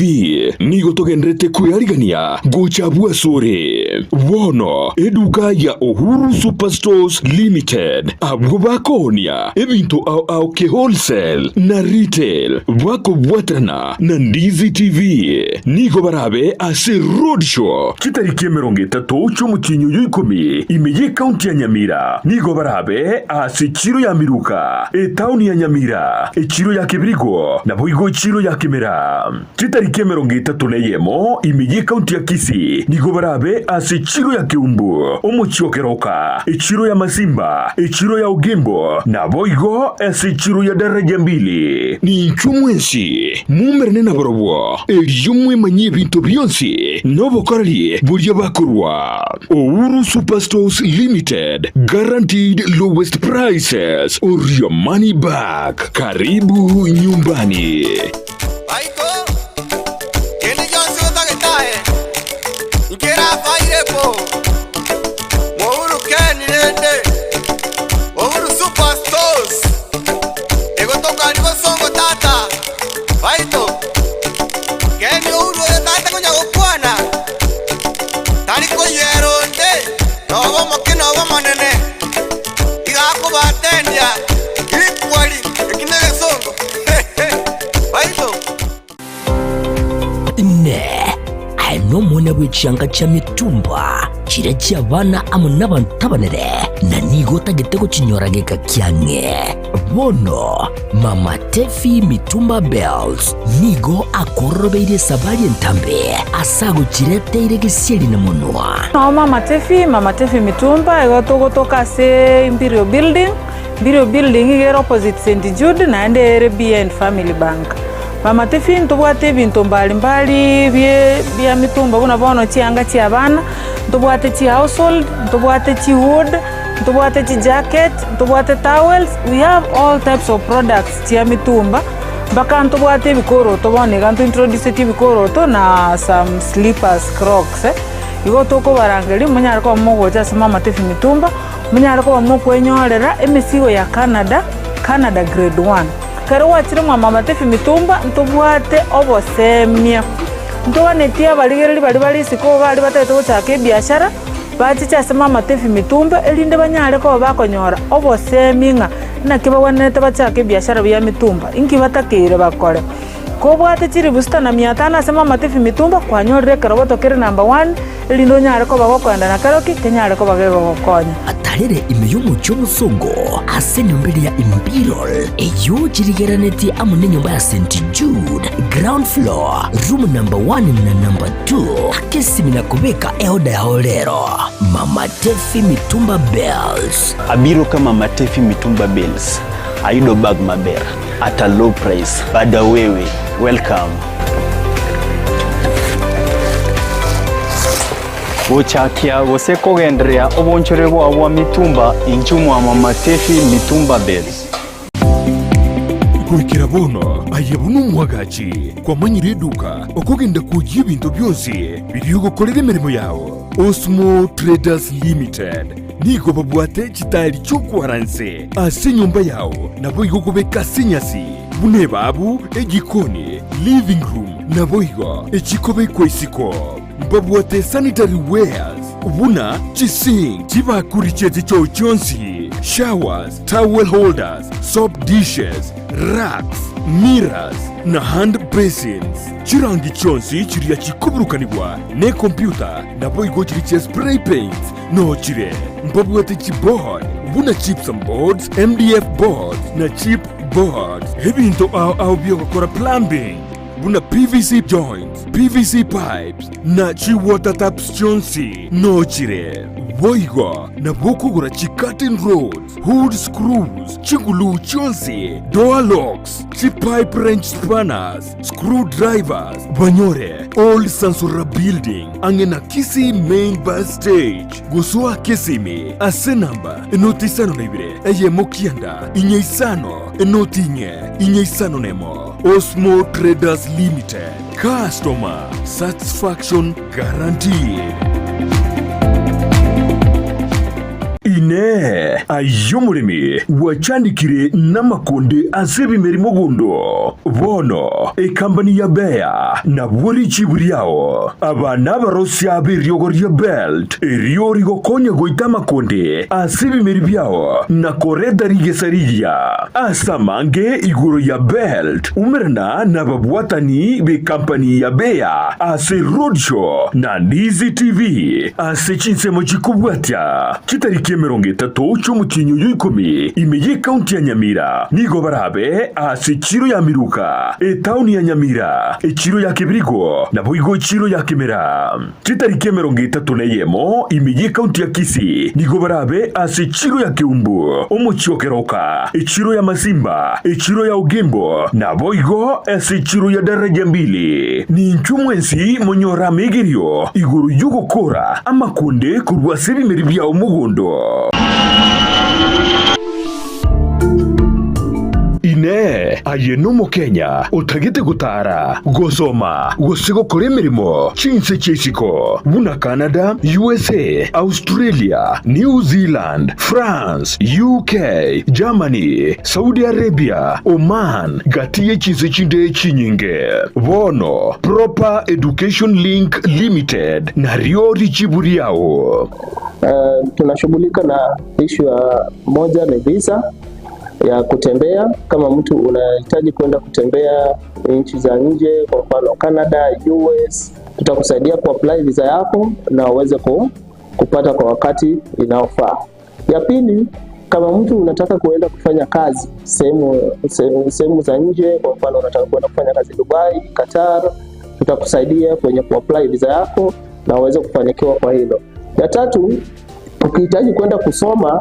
nigo togenderete kwearigania gocha abwo asore. Bono eduka ya Uhuru Superstores Limited abwo bakoonia ebinto ao ao ke wholesale na retail bakobwaterana na Ndizi TV nigo barabe ase roadshow chitariki emerongo etato chi'omotienyi oyo ikomi ime y'ecounty ya Nyamira nigo barabe ase echiro ya Miruka, etaoni ya Nyamira, echiro ya Kebirigo, naboigo echiro ya Kimera. Chitariki 31 ime y'ekaunti ya Kisii nigo barabe ase echiro ya Keumbu, omochie o Keroka, echiro ya Masimba, echiro ya Ogembo, naboigo ase echiro ya Daraja Mbili. Ninchwe mwensi muumerane nabarobwo, erio mwemanyie ebinto bionsi nobokoreri boria bakorwa. Uhuru Superstores Limited, guaranteed lowest prices or your money back. Karibu nyumbani. Baito, kende gionsi otagete aye, nkerafaire bo. Mohuru Ken rende, Uhuru Super Stores, egotokani bosongo tata. Baito, Ken Uhuru oyo tata konya gokwana, tari koyera onde, noba omoke noba omonene, iga akobatendia equally, eki negesongo. Baito. Inee! Aye nomwana bwe chianga chia mitumba, chiria chi'abana amo nabanto abanene, na nigo otagete gochinyora geka kiang'e? Bono Mama Tefi Mitumba Bells nigo akororobeirie esabari entambe ase agochireteire gesieri na monwa. Nao Mama Tefi, Mama Tefi Mitumba, igo togotoka ase Imperial Building, Imperial Building iga ere opposite St Jude naende ere behind Family Bank. Mama Tiffy ntobwate ebinto mbari mbari bie bia mitumba buna bono chianga chia abana, ntobwate chihousehold, ntobwate chihood, ntobwate chijacket, ntobwate towels, we have all types of products chia mitumba, mpaka ntobwate ebikoroto bono iga ntointroducetie ebikoroto na some slippers, crocs. Igo tokobarangeria monyare koba mogocha ase Mama Tiffy Mitumba, monyare koba mokwenyorera emesigo ya Canada, Canada grade one. Ekero gwachire mwa Mama Tiffy Mitumba ntobwate obosemia, ntoganetie abarigereria baria bare isiko baria batagete gochaka ebiashara, bachiche ase Mama Tiffy Mitumba erinde banyare koba bakonyora obosemia ng'a naki bagwenerete bachake ebiashara bia mitumba, inki batakeire bakore. Kobwate chilifu sita na mia tano ase Mama Tiffy Mitumba, kwanyorire ekeroboto kere number one, erinde onyare koba gokoenda na keroki kenyare koba gegogokonya. Atarere ime y'omochie omosongo ase enyomba eria ya Imperial, eyio chirigererenetie amo nenyomba ya St. Jude, ground floor, room number one na number two, akesimi na kobeka eoda yao rero. Mama Tefi Mitumba Bells. Abiro ka Mama Tefi Mitumba Bells, ayudo bag maber at a low price. Bada wewe, welcome. Gochakia gose kogendereria obonchore bwao bwa mitumba inchuo mwa Mama Tefi Mitumba Bales. Goikera bono aye buna omwagachi kwamanyire eduka okogenda kwoyia ebinto bionsi biria ogokorera emeremo yao. Osmo Traders Limited nigo babwate chitaeri chi'okwaranse ase enyomba yao naboigo kobeka ase enyasi buna ebabu, ejikoni, living room naboigo echikobekwa isiko. Mbabwate sanitary wares buna chisink, chibakuri chie chichoo chionsi, showers, towel holders, soap dishes, racks, mirrors na hand basins. Chirangi chionsi chiria chikoburukanigwa nekompyuta naboigo chiria chia spray paints nochire. Mbabwate chiboard buna gypsum boards, MDF boards na chip boards. Ebinto ao ao biogokora plumbing buna PVC joints, PVC pipes na chi water taps chionsi nochire. Boigo nabo okogora chi curtain rods, hood screws, chiguluu chionsi, door locks, chi pipe wrench spanners, screw drivers, banyore Old Sansora Building ang'e na Kisii Main Bus Stage. Gosoa Kisimi ase namba enoti isano na ibere eyemo kianda inye isano enoti inye inye isano nemo. Osmo Traders Limited, customer satisfaction guaranteed. Inee! Aye omoremi gwachandekire namakonde ase ebimeri mogondo? Bono ekambani ya Bayer nabwo richibu riao. Aba nabarosia b'eriogo ria Belt, erio rigokonya goita amakonde ase ebimeri biao na koreta rigesa rigiya. Ase amange igoro ya Belt, umerana nababwatani b'ekampani ya Bayer ase Roadshow na Ndizi TV ase chinsemo chikobwatia chitariki emerongo etato chi'omotienyi oyo ikomi ime y'ekaunti ya Nyamira. Nigo barabe ase echiro ya Miruka, etaoni ya Nyamira, echiro ya Kebirigo, naboigo echiro ya Kemera. Chitariki emerongo etato na eyemo ime y'ekaunti ya Kisii nigo barabe ase echiro ya Keumbu, omochie o Keroka, echiro ya Masimba, echiro ya Ogembo, naboigo ase echiro ya Daraja Mbili. Ninchwe mwensi monyore amegerio igoro y'ogokora amakonde korwa ase ebimeri biao mogondo. Inee! Aye n'Omokenya otagete gotaara, gosoma, gose gokora emeremo chinse chia isiko buna Canada, USA, Australia, New Zealand, France, UK, Germany, Saudi Arabia, Oman, gati ye chinse chinde chinyinge? Bono Proper Education Link Limited nario richibu riao. Tunashughulika na issue ya moja ni visa ya kutembea. Kama mtu unahitaji kwenda kutembea nchi za nje, kwa mfano Canada, US, tutakusaidia kuapply visa yako na uweze kupata kwa wakati inaofaa. Ya pili, kama mtu unataka kuenda kufanya kazi sehemu za nje, kwa mfano unataka kuenda kufanya kazi Dubai, Qatar, tutakusaidia kwenye kuapply visa yako na uweze kufanikiwa kwa hilo. Ya tatu, ukihitaji kwenda kusoma,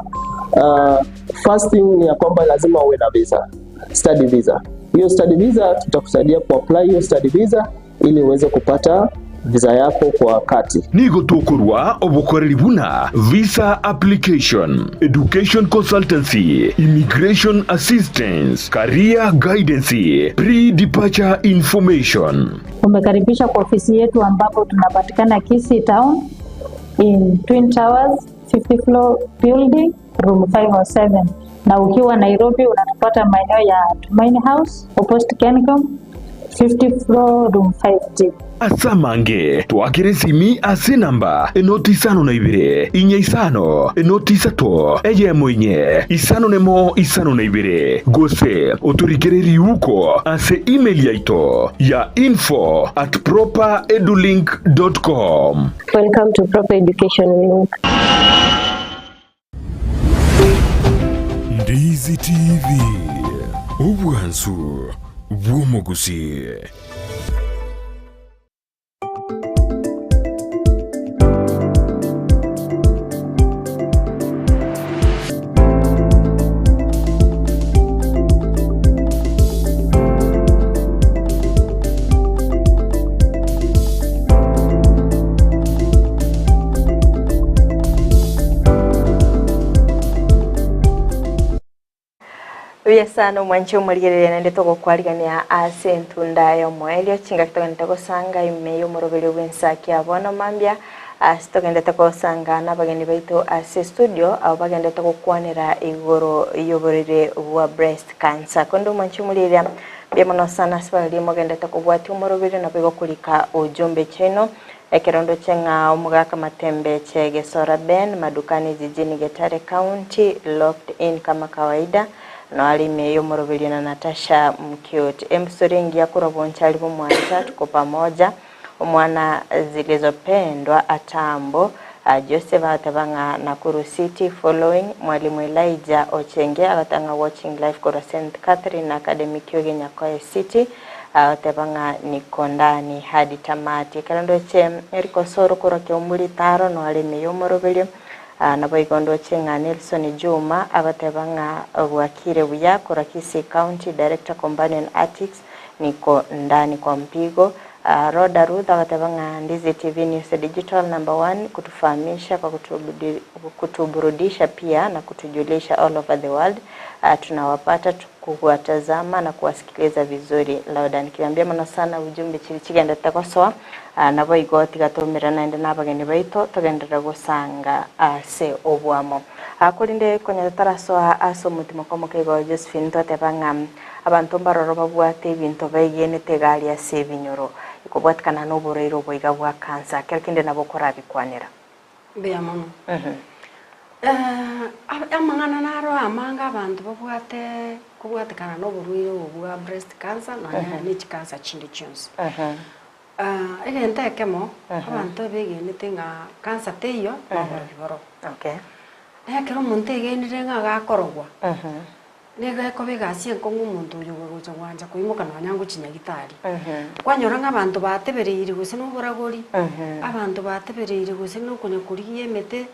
first thing ni ya kwamba lazima uwe na visa, study visa. Hiyo study visa tutakusaidia kuapply hiyo study visa ili uweze kupata visa yako kwa wakati. Nigo tokorua obokoreri buna visa application, education consultancy, immigration assistance, career guidance, pre-departure information. Umekaribishwa kwa ofisi yetu ambapo tunapatikana Kisii Town in Twin Towers 50 floor building room 507, na ukiwa Nairobi unatupata maeneo ya Tumaini House opposite Kencom 50 floor room 5G. Ase amange, twakere esimi ase enamba enoti isano na ibere, inye isano, enoti isato, eyemo inye, isano nemo isano na ibere, gose otorikere riuko ase email yaito ya info at properedulink dot com. Welcome to Proper Education Link. Ndizi TV, obwansu bw'omogusii. Buya sana omwanche omorigereria naende togokwarigania ase entunda y'omoerio chingaki togenderete gosanga ime y'omoroberio bw'ensaki ya bono mambia ase togenderete gosanga nabageni baito ase studio abo bagenderete gokwanera igoro y'oborwaire bwa breast cancer. Korende omwanche omorigereria mbuya mono sana ase baria mogenderete kobwatia omoroberio naboigo korika ujumbe chiaino Ekero ndoche ng'a omogaka Matembe Chegesora Ben, Madukani jijini Getare County, locked in kama kawaida, noare ime y'omoroberio na Natasha Mcute. Embusuro engiya korwa bonchari bw'omwancha tuko pamoja, omwana zilizopendwa Atambo, Joseph agateba ng'a Nakuru City following, Mwalimu Elijah Ochenge agateba ng'a watching live korwa St Catherine Academy Kioge Nyakoe City, Agoteba ng'a niko ndani hadi tamati. Ekero ndoche rikosa oro korwa keumbu ritaro noare ime y'omoroberio. Naboigo ndoche ng'a Nelson Juma agoteba ng'a bwakire buya korwa Kisii County, Director Companion Artics, niko ndani kwa mpigo. Rhoda Ruth agoteba ng'a Ndizi TV News Digital number one kutufahamisha kwa kutuburudisha pia na kutujulisha all over the world tunawapata Kuwatazama na kuwasikiliza vizuri Lauda nikiambia mono sana ujumbe chiri chigenderete gosoa naboigo tiga toumerane naende nabageni baito togenderere gosanga ase oboamo. Korende konya totarasoa ase omotimoko omoke igo Josephine twateba ng'a abanto mbaroro babwate ebinto baigenete iga aria ase ebinyoro ekobwatikana noborwaire obo iga bwa cancer kero kende nabo okorabikwanera. Mbuya mono. Amang'ana naro amange abanto babwate kobwatekana na oborwaire obo bwa breast cancer nonya ne chicancer chinde chionsi. Egento ekemo, abanto ebegenete ng'a cancer teiyo, noborogi boro. Na ekero omonto egenire ng'a gakorogwa, Nigo ekoba egasi enkong'u omonto oyo ogocha gwancha koimoka nonya ngochia nyagitari. Kwanyora ng'a abanto batebereire gose noboragori, abanto batebereire gose nokonya korigia emete,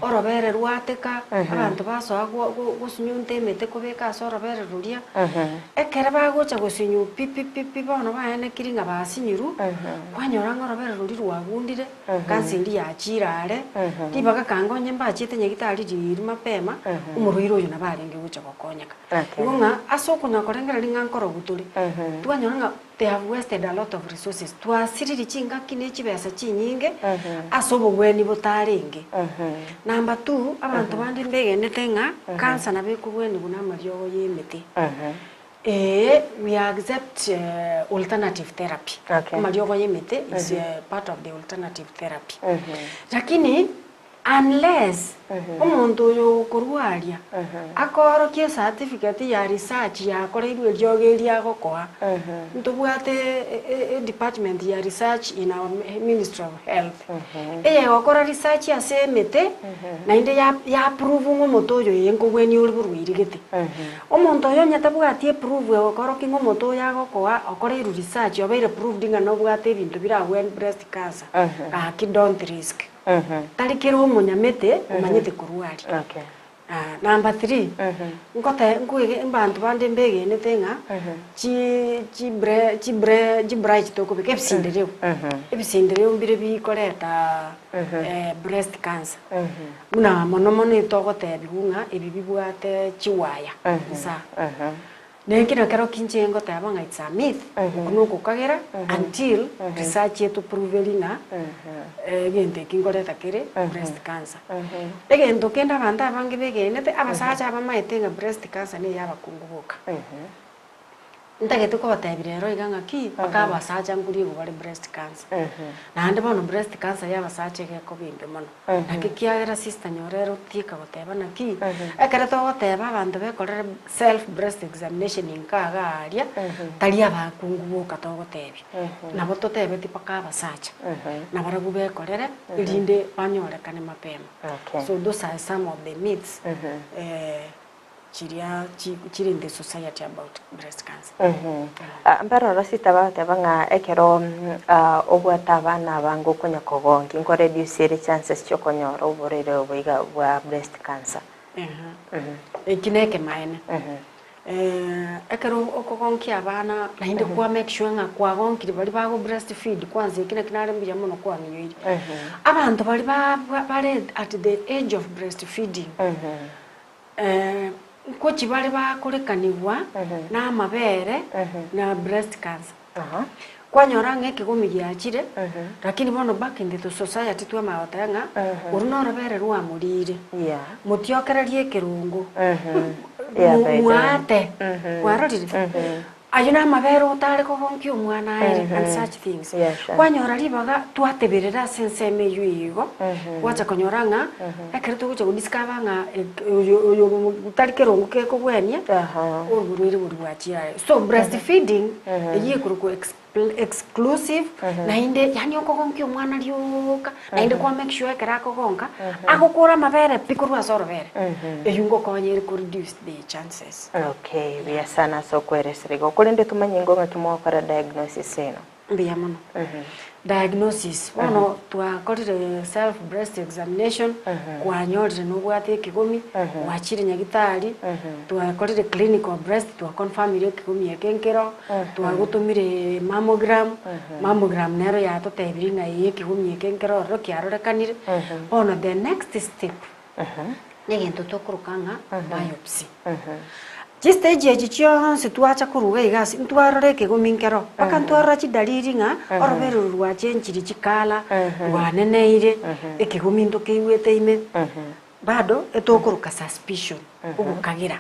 orobere rwateka, abanto basoa gosunyunta emete kobeka ase orobere roria. Ekere bagocha gosinyu pi pi pi pi bono baenekiri ng'a basinyirwe, kwanyora ng'a orobere roria rwagundire. Kansa eria yachiire are, ribaga kanga onye mbachiete nyagitari riiri mapema, omorwaire oyo nabo arenge gocha gokonyeka. Igo ng'a ase okonya korengereria ng'a nkorogu tore, twanyora ng'a they have wasted a lot of resources, twasiriri chingaki ne chibesa chinyinge ase obogweni botarenge. Number two, abanto bande mbegenete ng'a cancer nabo ekogwenigwa na amariogo ya emete. Eeh we accept alternative therapy. Okay. Amariogo ya emete is part of the alternative therapy. Lakini unless omonto oyo okorwaria akoorokia ecertificate ya research yakoreirwe eriogo eria agokoa, ntobwate edepartment ya research in our ministry of health, eyegokora research ase emete naende ya approve ng'a omote oyo ee nkogwenia ore borwaire gete. Omonto oyo onye tabwati eproof egokorokia ng'a omonto oyo agokoa okoreirwe research obeire proved ng'a nobwate ebinto biragwenie breast cancer, gaki don't risk. Tari kera omonyamete omanyete korwaria. Number 3 ngote nkoege mbanto bande mbegenete ng'a chi chibre chibre chibra echi tokobeka ebisindereo, ebisindereo mbire bikoreta breast cancer. Buna mono mono etogotebiwa ng'a ebi bibwate chiwaya insaa. Naki nekero ki inche ngoteba ng'a it's a myth, okwo nokokagera until research etopruveri ng'a egento eki nkoreta kere breast cancer. Egento kende abanto abange begenete, abasacha abamaete ng'a breast cancer na eya abakungu boka. Ntagete kobatebia rero iga ng'aki, mpaka abasacha nkoriegwa bare breast cancer. Naende bono breast cancer ya abasacha iga ekoba embe mono. Naki ekiagera sister nyora ere otieka goteba naki, ekero togoteba abanto bekorere self breast examination inka iga aria, tari abakungu boka togotebia, nabo totebeti mpaka abasacha, nabarabwo bekorere erinde banyorekane mapema. So those are some of the myths chiria chire in the society about breast cancer. Mbaroro sister bagoteba ng'a ekero obwate abana abange okonya kogonkia nko reduce ere chances chiokonyora oborwaire obo iga bwa breast cancer. Eki nekemaene. Ekero okogonkia abana naende kwa make sure ng'a kwagonkire baria bago breast feed kwanza eki naki nare mbuya mono kwang'iyoire. Abanto baria ba bare at the age of breast feeding. Nkochi bare bakorekanigwa namabere na breast cancer. Kwanyora ng'a ekegomi giachire, lakini bono back in the society twamanya goteba ng'a oru norobere rwamorire, motiokererie ekerongo, mwaate, kwarorire? Ayio namabere otare kogonkia omwana aere and such things. Kwanyora ribaga twateberera ase ensemo eyio igo, gwacha konyora ng'a ekero togocha go discover ng'a oyo oyo tari kerongo kekogwenia, oborwaire boria bwachire aye. So breast feeding, eyio ekorokwa exclusive, naende yaani okogonkia omwana rioka, naende kwa make sure ekero akogonka, agokora amabere pi korwa ase orobere, eyio ngokonya ere ko reduce the chances. Okay, buya sana ase okweresera igo. Korende tomanye ingo ng'aki mogokora diagnosis eno. Mbuya mono. Diagnosis, bono twakorire self breast examination, kwanyorire nobwate ekegomi, gwachire nyagitari, twakorire clinical breast twaconfirmire ekegomi eke nkero, twagotomire mammogram, mammogram nero yatotebirie ng'a ee ekegomi eke nkero ororo kiarorekanire. Bono the next step, negento tokoroka ng'a biopsy. Chistage echi chionsi twacha koruga iga ase ntwarora ekegomi nkero, mpaka ntwarora chidalili ng'a orobere oro rwachenchiri chikala, rwaneneire, ekegomi ntokeigwete ime, bado etokoroka suspicion, ogokagera.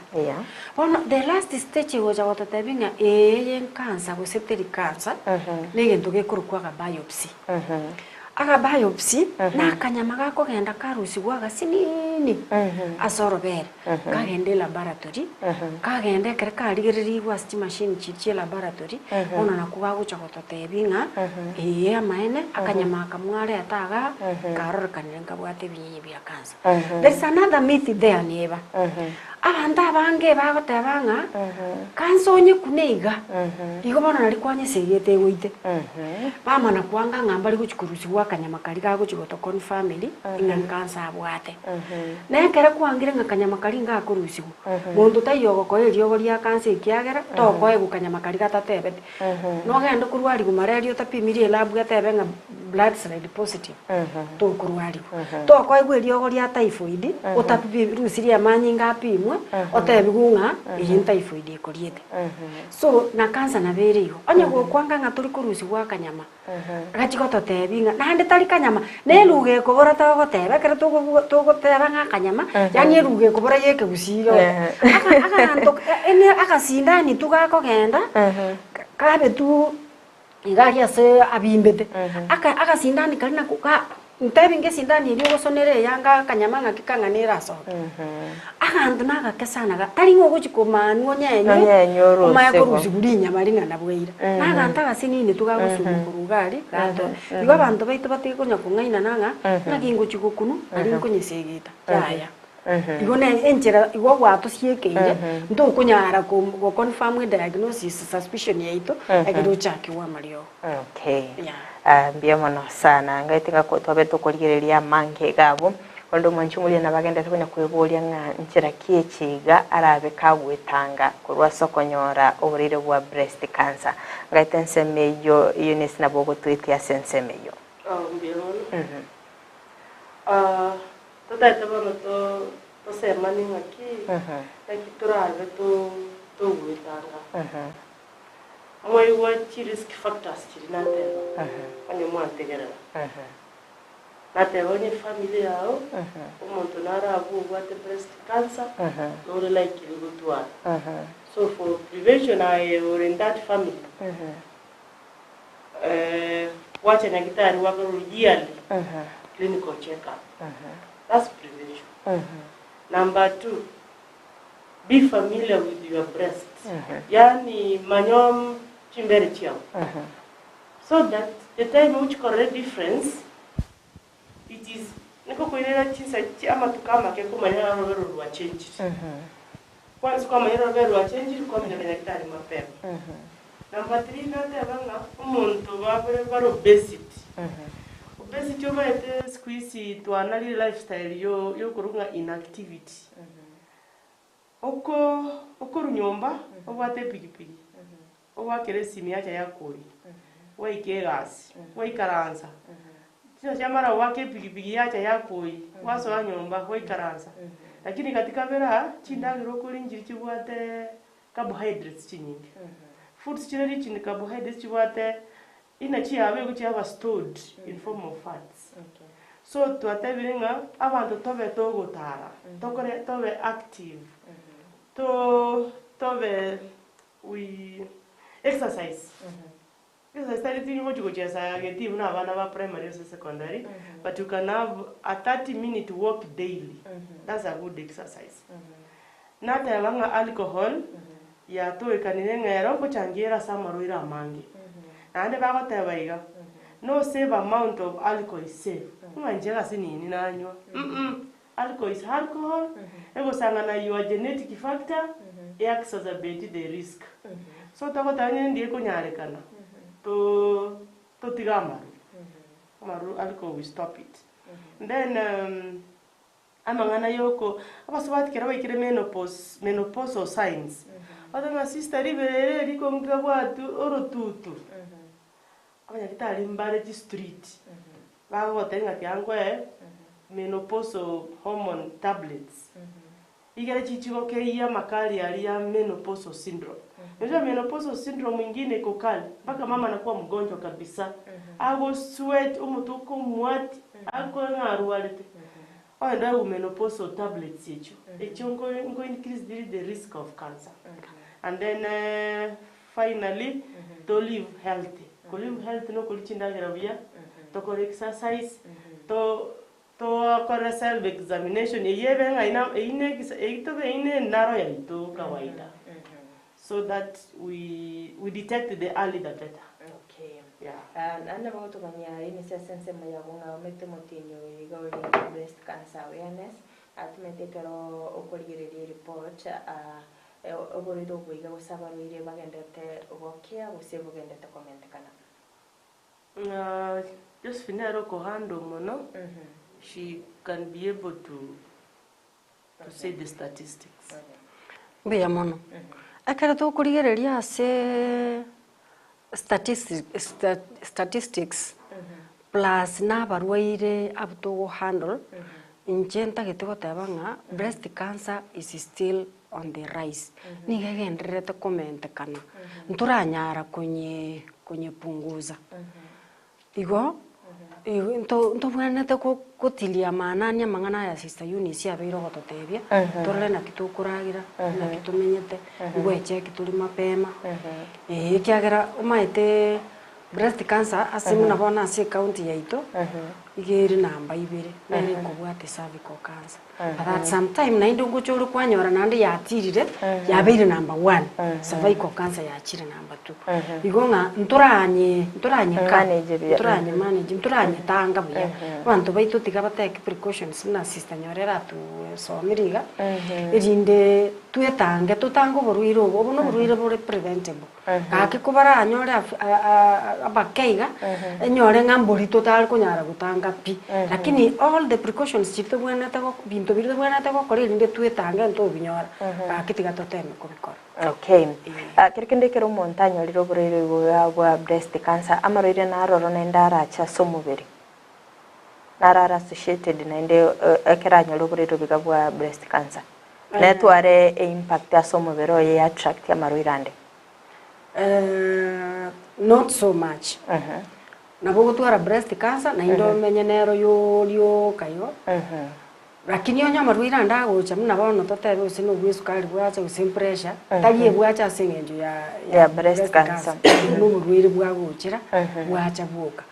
Bono the last stage egocha gototebia ng'a ee eye nkansa gose teri kansa, negento gekorokwa ng'a biopsy. Aga biopsy na akanyama gakogenda karusigwa agasinini ase orobere, kagenda elaboratory, kagenda ekero karigererigwe ase chimashini chiria chia elaboratory, bono nakwo gagocha gototebia ng'a ee amaene akanyama aka mwareta igaa karorekanire nkabwate ebinyinya bia cancer. There is another myth there neba, abanto abange bagoteba ng'a cancer onye kune iga, igo bono nari kwanyesegete egoite. Bamana kwanga ng'a mbari gochia korusigwa akanyama karia gagochia goto confirmeri ng'a ncancer abwate. Na ekero kwangire ng'a kanyama karia ngakorusigwa, monto taiyo ogokoa eriogo ria cancer ekiagera tokoegwa kanyama karia gatatebeti. Nogende korwarigwa malaria otapimirie elab etebe ng'a blood slide positive, tokorwarigwa. Tokoegwa eriogo ria typhoid, otarusirie amanyinga apimwe, otebigwe ng'a eye ntyphoid ekoriete. So, na cancer nabo ere igo. Onye gokwanga ng'a tori korusigwa akanyama, gachia gototebia ng'a naende tari kanyama, na eluga ekobora togoteba ekero togobu togoteba ng'a akanyama, yaani eluga ekobora ya ekegusii iga aka aganto ene agasindani tu gakogenda, kabe tu iga aria ase abimbete, aka agasindani karia nako ga ntebi ng'a esindani eria ogosonera eyanga akanyama ng'aki kang'ana erasoke. Aganto nagake sana ga tari ng'a ogochi komanwa onyenywe, Onyenywe omanye orusigwe. korusigwa rinyama ring'ana bwaira. Naganto agasinini tu gagosungwa korwa iga aria, gato. Igo abanto baito batige konya kong'ainana ng'a, ng'aki ngochi gokunwa, nari nkonyesegeta, yaya. Igo ne enchera igo gwatosiekeire, ntokonyara ko goconfirm ediagnosis suspicion yaito, ekero ochakigwa amariogo. Okay. Yeah. Ah, mbuya mono sana. Ngaete ng'a ko twabe tokorigereria amange iga abwo. Onde omwanchi omoria nabagenderete konya kweboria ng'a nchera ki echi iga arabe kagwetanga korwa ase okonyora oboraire bwa breast cancer. Ngaete ensemo eyio Eunice nabo ogotwetia ase ensemo eyio. Mbuya mono. Totaete bono tosemanie ng'aki, naki torabe togwetanga. Mwaigwa chi risk factors chiria nateba, onye mwantegerera. Nateba onye family yao, omonto naro abwo obwate breast cancer, nore likely gotwara. So for prevention aye ore in that family, gwacha nyagitari gwakorwa yearly clinical check up, that's prevention. Number two, be familiar with your breast, yaani manya chimbere chiao so that the time ochikorora edifference it is niko koirera chinsa amatuko amake komanya ng'a orobere oro rwachenchire. Kwansi kwamanyire orobere rwachenchire kwamanya nyagitari mapema. Number three nateba ng'a omonto babere bare obesity, obesity omanyete siku hizi twanarire lifestyle yo yokorwa ng'a inactivity. Oko okorwa nyomba obwate epikipiki, ogoakera esimi yacha yakoyia, gwaika egasi, gwaikaransa, chinsa chia mara goaka epikipiki yacha yakoyia, gwasoa nyomba gwaikaransa. Lakini katika bera aa, chindagera okoria nchiria chibwate carbohydrates chinyinge. Foods chire rich in carbohydrates chibwate energy yabo egochia yaba stored in form of fats. So twatebire ng'a abanto tobe togotara, tokore tobe active, to tobe we exercise. Exercise tari tingochi gochiesa getii buna abana ba primary gose secondary, but you can have a 30 minute walk daily, that's a good exercise. Nateba ng'a alcohol yatoekanire ng'a ero ngochangia ere ase amarwaire amange. Naende bagoteba iga, no save amount of alcohol is safe, ng'a inche gasi nini nanywa mm alcohol is alcohol, egosang'ana your genetic factor, e exacerbate the risk. So togoteba onye ndiye ekonyarekana, to totige amarwa, amarwa alcohol we stop it. Then amang'ana yoko abasubati ekero baikire menopause, menopausal signs, bateba ng'a sister riberera eri rikong'ika orotutu, abanyagitari mbare chistreet, bagogotebia ng'a tiga nkoe menopausal hormone tablets, Igere chichigokeyia amakari aria ya menopausal syndrome. Unajua menopausal syndrome ingine iko kali mpaka mama anakuwa mgonjwa kabisa, ago sweat omotwe okomwati akore ng'a arwarete. Ogende oegwe menopausal tablets echio, echio nko nko increase chiri the risk of cancer. And then finally to live healthy, ko live healthy nokoria chindagera buya, tokore exercise, to Togokora self examination eyio ebe ng'a ina eyio ne egesa eyio tobe eyio ne enaro yaito kawaida so that we we detect the early the better. Okay. Yeah. Ah, naende nabo gotomanyia Eunice ase ensemo yago ng'a omete omotienyi oyo iga ore breast cancer awareness, atumete ekero okorigereria ereport ah, oborwaire obo iga gose abarwaire bagenderete gokea gose bogenderete komentekana. Josephine nere okohandle mono, she can be able to to say the statistics. Mbuya mono. Ekero tokorigereria ase statistics plus na abarwaire abwo togohandle, inche ntagete goteba ng'a breast cancer is still on the rise, nigo egendererete komentekana, ntoranyara konye konyepunguza. Igo, igo nto ntobwenerete ko gotiria maanani amang'ana aya sister Eunice abeire ogototebia, torore naki tokoragera, naki tomenyete, ngoecheki tore mapema, eh ekiagera omaeteee breast cancer ase buna bono ase ecounty yaito, iga ere namba ibere, nere ekobwate cervical cancer. But at some time naende ngocha ore kwanyora naende yatirire yabeire number one, cervical cancer yachire number two. Igo ng'a ntoranye ntoranyeka Manage buya. ntoranye manage ntoranyetanga buya. Abanto baito tiga batake precautions buna sister Nyorere atusomirie iga, erinde twetange totange oborwaire obo, obo na oborwaire bore preventable. Gaki kobaranyore abake iga, enyore ng'a mbori totare konyara gotanga. gwetanga pi, lakini all the precautions chiria tobwenerete go binto biria tobwenerete gokora erinde twetange ntobinyora, gaki tiga toteme kobikora. Okay. Kero kende ekero omonto anyorire oborwaire obo bwa breast cancer, amarwaire naroro naende arache ase omobere, naro are associated naende ekero anyore oborwaire obo iga bwa breast cancer, netware eimpact ase omobere oye ya attract amarwaire ande? Not so much. Nabo ogotwara breast cancer naende omenye nero rioka igo. Lakini onye amarwaire ande agocha buna bono totebe gose na obwesukari bwacha gose pressure, tari ebwacha ase eng'encho ya Ya breast cancer. Buna oborwaire bwagochera bwacha bwoka.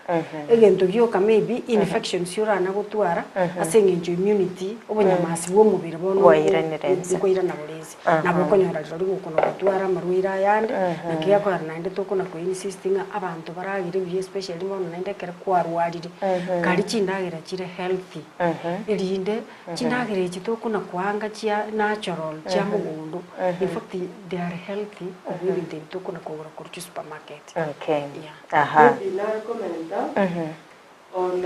Egento gioka maybe infections orana gotwara ase eng'encho immunity obonyamasi bwa omobere bono Bwairanire ense. nkoirana bore ense. Nabo okonyora rirorio gokona gotwara amarwaire ayande, naki gekogera naende tokona ko insist ng'a abanto baragere buya especially bono naende ekero kwarwarire, karia chindagera chire healthy. Erinde chindagera echi tokona koanga chia natural chia mogondo, in fact they are healthy kobua ebinto ebi tokona kogora korwa chisupermarket. Okay. Yeah. Aha. Maybe nakomenta on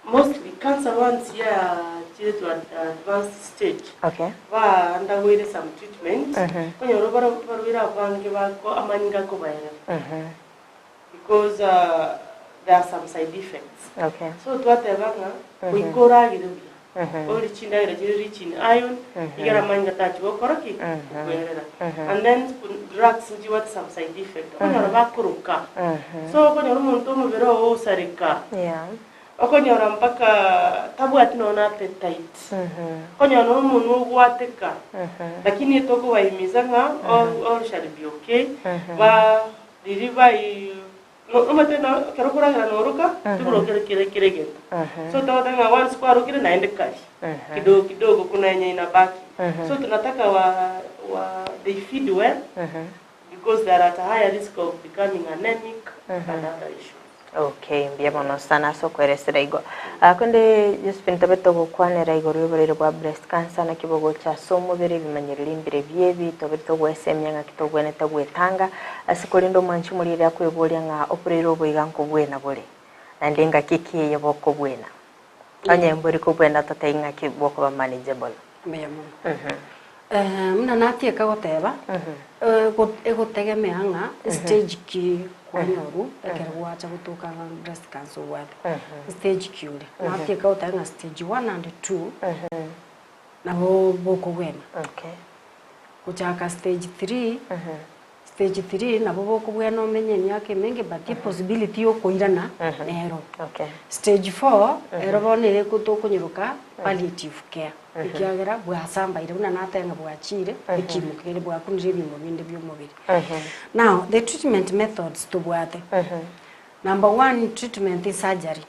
mostly cancer once yachire to advanced stage Okay. ba undergoire some treatment okonyora barwaire abange bako amanyinga akobaerera because there are some side effects. Okay. So twateba ng'a goika oragere buya, orie chindagera chire rich in iron, igere amanyinga tachi gokora ki? Gokwerera. And then drugs nchibwate some side effect, okonyora bakoroka. So okonyora omonto omobere oo osareka, Yeah. okonyora mpaka tabwati nonya na appetite, okonyora nonya omonwe ogwateka, lakini tokobahimiza ng'a all, all shall be okay, ba Riria bai omanyete na ekero okoragera noroka, tikorokera kere kera egento. So togoteba ng'a once kwarokire naende kari, kidogo kidogo kuna yenye inabaki. So tunataka wa wa they feed well because they are at a higher risk of becoming anemic and other issues. Okay, mbuya mono sana ase okweresera igo. Ah, konde Josephine tobe togokwanera igoro y'oborwaire bwa breast cancer naki bogocha ase omobere ebimanyereri mbire biebi tobe togoesemia ng'aki tobwenerete gwetanga ase korende omwanchi omoriri akweboria ng'a oborwaire obo iga nkobwena bore naende ngaki ki eye bokobwena onye mbori kobwena totebie ng'aki bokoba manageable. Mbuya mono. Buna natieka goteba, egotegemea ng'a stage ki kwanyorwa ekero gwacha gotoka ng'a breast cancer obwate. Stage ki ore. Natieka goteba ng'a stage one and two, nabo bokogwena. Gochaka stage three, Stage 3 nabo bokobwena omenye emiaka emenge but epossibility yokoirana nero. Stage 4 ero bono ere tokonyeroka palliative care ekiagera bwasambaire buna nateba ng'a bwachire ekimo kere bwakunire ebimo binde bia omobere. Now the treatment methods tobwate, number one treatment is surgery.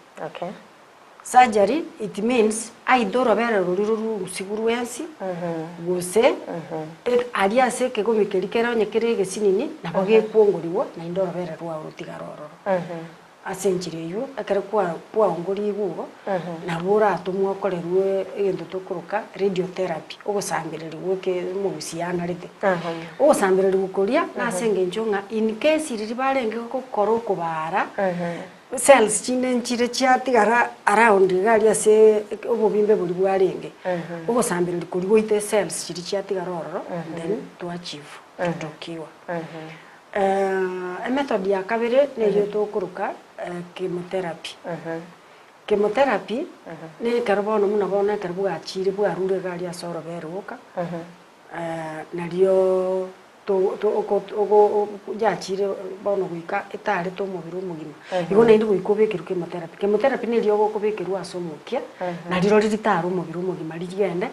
Surgery, it means either orobere roria rorusigwe rwensi, gose aria ase ekegomi keria kere onye kere egesinini, nabo gekwongorigwa naende orobere rwao rotigare ororo. Ase enchera eywo, ekero kwa kwaongorigwe igo, nabo oratomwe okorerwe egento tokoroka radiotherapy, ogosambererigwa eke omogusii anarete. Ogosambererigwa koria, nase eng'encho ng'a in case riria barenge gokora okobara. Cells chinde nchire chiatigara around iga aria ase obobimbe boria bwarenge, ogosambereria koria goita ecells chiria chiatigara ororo then to achieve total cure. Emethod ya kabere neyio tokoroka chemotherapy. Chemotherapy na ekero bono buna bono ekero bwachire bwarure iga aria ase orobere oka, nario yachire bono goika etarete omobere omogima, igo naende goika obekerwe chemotherapy. Chemotherapy na eriogo okobekerwa ase omokia, na rirorio ritare omobere omogima rigende,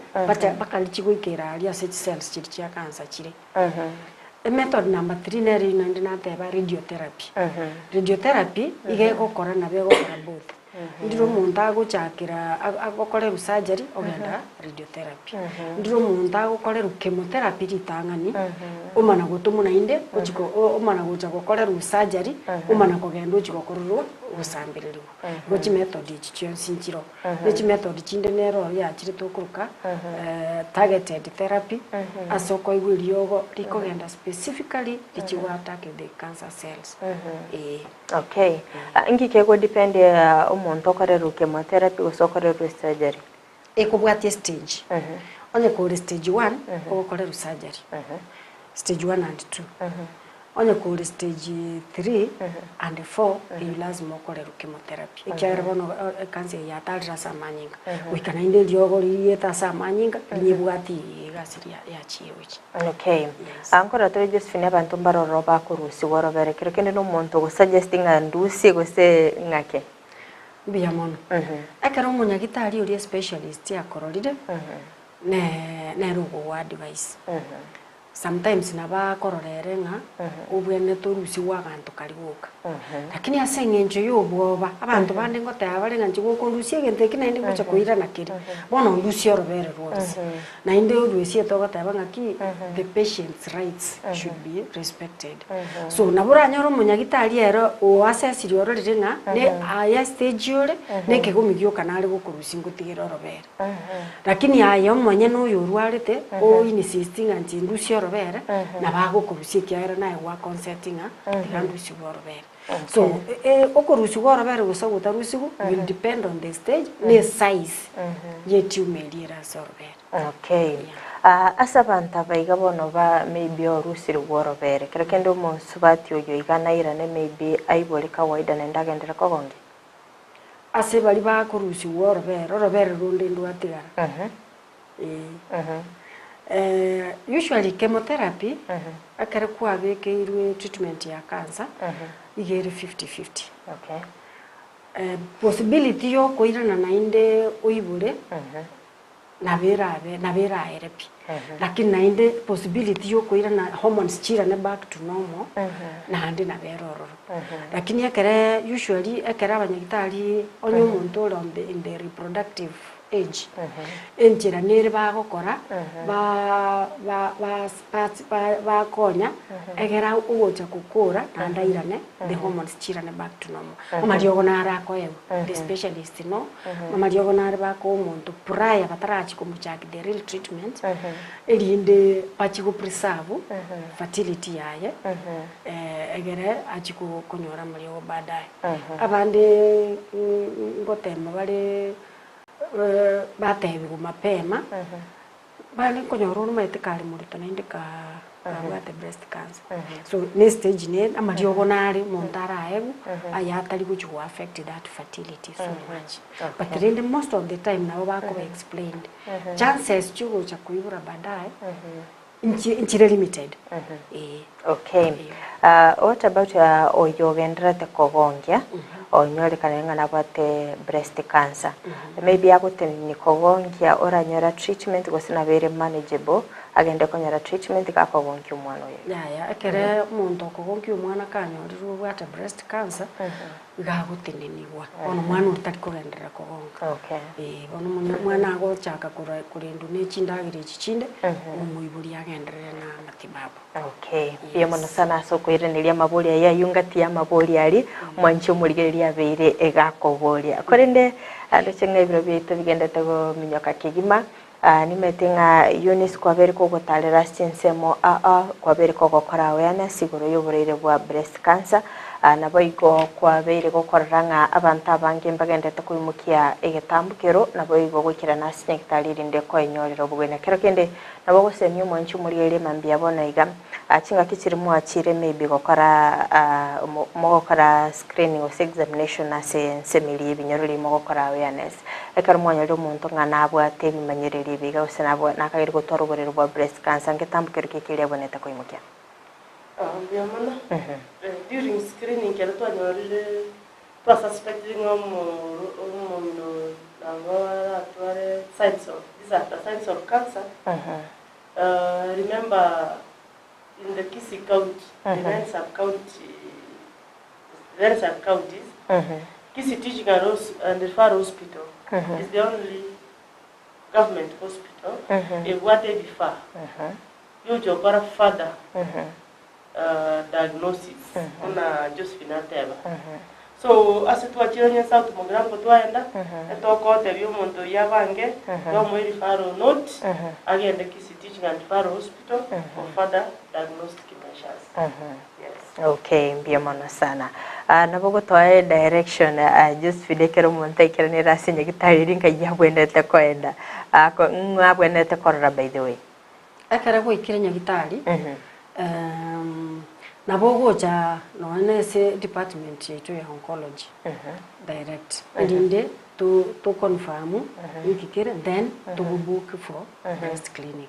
mpaka richi goikera aria ase chicells chiria chia cancer chire. Emethod number three nere eyio naende nateba radiotherapy. Radiotherapy, iga egokora nabo egokora both. Ndire omonto agochakera agokorerwa surgery ogenda radiotherapy. Ndire omonto agokorerwa chemotherapy ritang'ani, omana gotomwa naende ochia omana gocha gokorerwa surgery, omana kogenda ochia gokorerwa ogosambererigwa. Igo chimethod echi chionsi nchiroo. Ne chimethod chinde nero oro yachire tokoroka targeted therapy, ase okoigwa eriogo rikogenda specifically richi go attack the cancer cells, eeh. Okay. Inki kego depend. omonto okorerwe chemotherapy gose okorerwe surgery? Ekobwatia estage. Onye kore stage one, ogokorerwa surgery. Stage one and two. Onye kore stage three and four, eywo lazima okorerwe chemotherapy. Ekiagera bono ecancer eye yatarire ase amanyinga. Goika naende eriogo riiyete ase amanyinga, rinyebwati egasi ria yachie gochia. Okay. Ah, nkorora tore Josephine abanto mbaroro bakorusigwa orobere kero kende na omonto ogosuggest ng'a ndusie gose ng'ake. Mbuya mono. Ekero omonyagitari oria especialist akororire, ne nere okogoa advice. Sometimes nabo akorora ere ng'a obwenerete orusigwe aganto karia goka. Lakini ase eng'encho ya obwoba, abanto bande ngoteba bare ng'a inche gokondusia egento eki naende ngocha koirana keria, bono ondusie orobere rwonsi. Naende oruesiete ogoteba ng'aki the patient's rights should be respected. So nabo oranyore omonyagitari ere oasesiri ororire ng'a ne aya stage ore, na ekegomi gioka nare gokorusia ngotigere orobere. Lakini aye omonyene oyo orwarete, o insist ng'a inche ndusie orobere, nabo agokorusia ekiagera naye gwa consent ng'a tiga ndusigwe orobere. So okorusigwa orobere gose ogotarusigwa will depend on the stage na esize ye tumor eria ere ase orobere. Okay. Ah, ase abanto aba iga bono ba maybe orusirigwe orobere, kero kende omosubati oyo iga nairane maybe aibore kawaida naende agenderere kogongia? Ase baria bakorusigwa orobere, orobere ronde ndwatigara. Ee. Usually chemotherapy, ekero kwabekeirwe treatment ya cancer, iga ere fifty fifty. Okay. Possibility ya okoirana naende oibore, nabo erabe, nabo eraere pi. Lakini naende possibility ya okoirana hormones chiirane back to normal, naende nabo ere ororo. Lakini ekere usually ekere abanyagitari onye omonto ore on the in the reproductive age, enchera nere bagokora ba ba ba ba bakonya egera ogocha gokora naende airane the hormones chiirane back to normal. Amariogo naro akoegwa, the specialist no, amariogo naro bakoa omonto prior batarachia komochaki the real treatment, erinde bachie go preserve fertility yaye, egere achie konyora amariogo baadaye. Abande ngotema bare batebigwa mapema, bande nkonyora ore omanyete kare morito naende kabwate breast cancer. So ne estage nere, amariogo nare omonto araegwe, aya atari gochi go affect that fertility so much. But rende most of the time nabo bakoba explained, chances chiogocha koibora baadaye, Inche nchire limited ee. Okay. Uh, what about uh, oyo ogendererete kogongia onyorekane ng'a nabwate breast cancer maybe agotenenia kogongia oranyora treatment gose nabo ere manageable agende konyora treatment gakogonkia omwana oyo Yaya, ekere omonto okogonkia omwana kanyorirwe obwate breast cancer, iga agotenenigwa. Bono omwana oria tari kogenderera kogonka. Okay. Ee, bono omona omwana agochaka kora korendwa ne chindagera echi chinde, omoibori agenderere na amatibabu. Okay. Mbuya mono sana ase okoiraneria amabori aya ayio ngati ya amabori aria mwanche omorigereria abeire egakoboria. Korende ndoche ng'a ebiro biaito bigendete gominyoka kegima, nimanyete ng'a Eunice kwabeire kogotarera ase chinsemo aa, kwabeire kogokora awareness igoro y'oborwaire bwa breast cancer, naboigo kwabeire gokorora ng'a abanto abange mbagenderete koimokia egetambo kero, naboigo goikerana ase chinyagitari erinde koenyorera obogwenia. Kero kende nabo ogosemia omwanchi omorigereria mambia bono iga, chingaki chiria mwachire maybe gokora mogokora screening gose examination ase ensemo eria y'ebinyoro riria mogokora awareness. Ekero mwanyorire omonto ng'a nabwate ebimanyererio ebi iga gose nakageire gotwara oborwaire bwa breast cancer, ngetambo keria keria abwenerete koimokia? Mbuya mono. During screening ekero twanyorire twa suspectire ng'a omong'ina oyo nabo aratware signs of, these are the signs of cancer, remember in the Kisii county, the nine sub county, the nine sub counties, Kisii Teaching and and Referral Hospital is the only government hospital ebwate ebifaa biogochia gokora further diagnosis buna Josephine ateba. So ase twachire onye South Mugirango twaenda, etogotebia omonto oyio abange, twamoe referral note, agende Kisii Teaching and Referral Hospital for further diagnostic measures. Yes. Okay, mbuya mono sana. Ah, nabo gotoa edirection ah, Josephine ekero omonto aikeranire ase nyagitari eria nkai abwenerete koenda ah, ko ng'o abwenerete korora by the way? Ekero gwaikire nyagitari, nabo ogocha nonya na ase department yaito ya oncology direct, erinde to to confirm nki kere then togo book for breast clinic.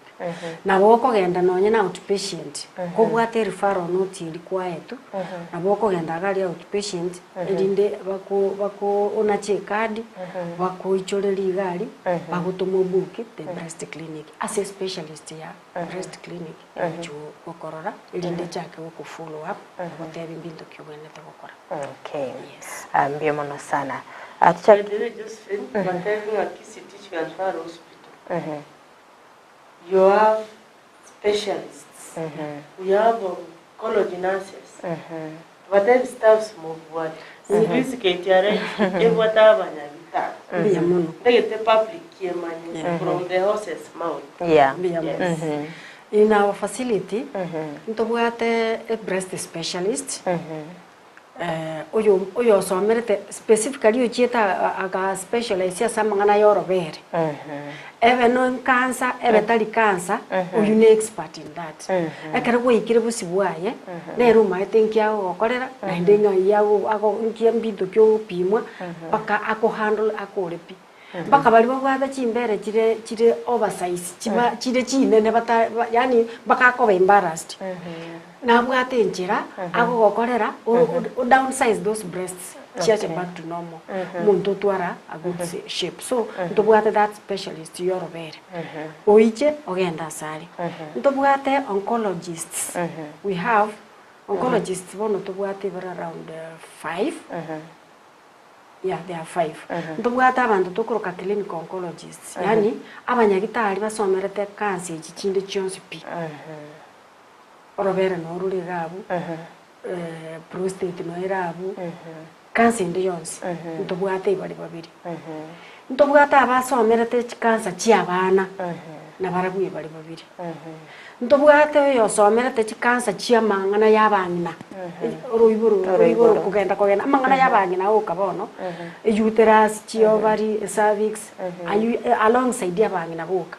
Nabo okogenda nonya na outpatient, kobwate referral note eria kwaetwe, nabo okogenda iga aria outpatient erinde bako bako onache ekadi, bakoichorerie iga aria, bagotoma obook the breast clinic. Ase specialist ya breast clinic egochi gokorora erinde echake goko follow up egotebie mbinto ki obwenerete gokora. Okay. Yes. Ah, mbuya mono sana. Ah, tuchake. By the way Josephine, batebi ng'a Kisii Teaching and Referral Hospital, you have specialists, we have oncology nurses, batebi staffs mobwate, siku hizi KTRH ebwate abanyagitari. Mbuya mono. Ntagete public emanye from the horse's mouth. Yeah. Mbuya mono. Yes. In our facility, ntobwate a breast specialist, oyo oyosomerete specifically ochiete aga specialize ase amang'ana ya orobere. Ebe no cancer, ebe tari cancer, oyio ne expert in that. Ekero gwaikire bosio bwaye, nere omaete nki agogokorera, naende ng'ai ago ago nki mbinto ki ogopimwa, mpaka ako handle akore pi. Mpaka baria babwate chimbere chire chire oversize chiba chire chinene bata yaani mpaka akoba embarrassed. Nabwate enchera agogokorera o o downsize those breasts chiache back to normal, omonto otwara a good shape. So ntobwate that specialist ya orobere, oiche ogende ase are. Ntobwate oncologists, we have oncologists bono tobwate bare around five. Yeah, there are five. Ntobwate abanto tokoroka clinical oncologists, yaani abanyagitari basomerete cancer echi chinde chionsi pi. Orobere noro rore iga abwo, prostate noo ere abwo, cancer ende yonsi ntobwate ibare babere. Ntobwate abasomerete chicancer chia abana, nabarabwo ibare babere. Ntobwate oyosomerete chikansa chi'amang'ana y'abang'ina, oroiboro oroiboro kogenda kogenda, amang'ana y'abang'ina oka bono, euterus, chiovary, ecervix, aywo alongside abang'ina boka,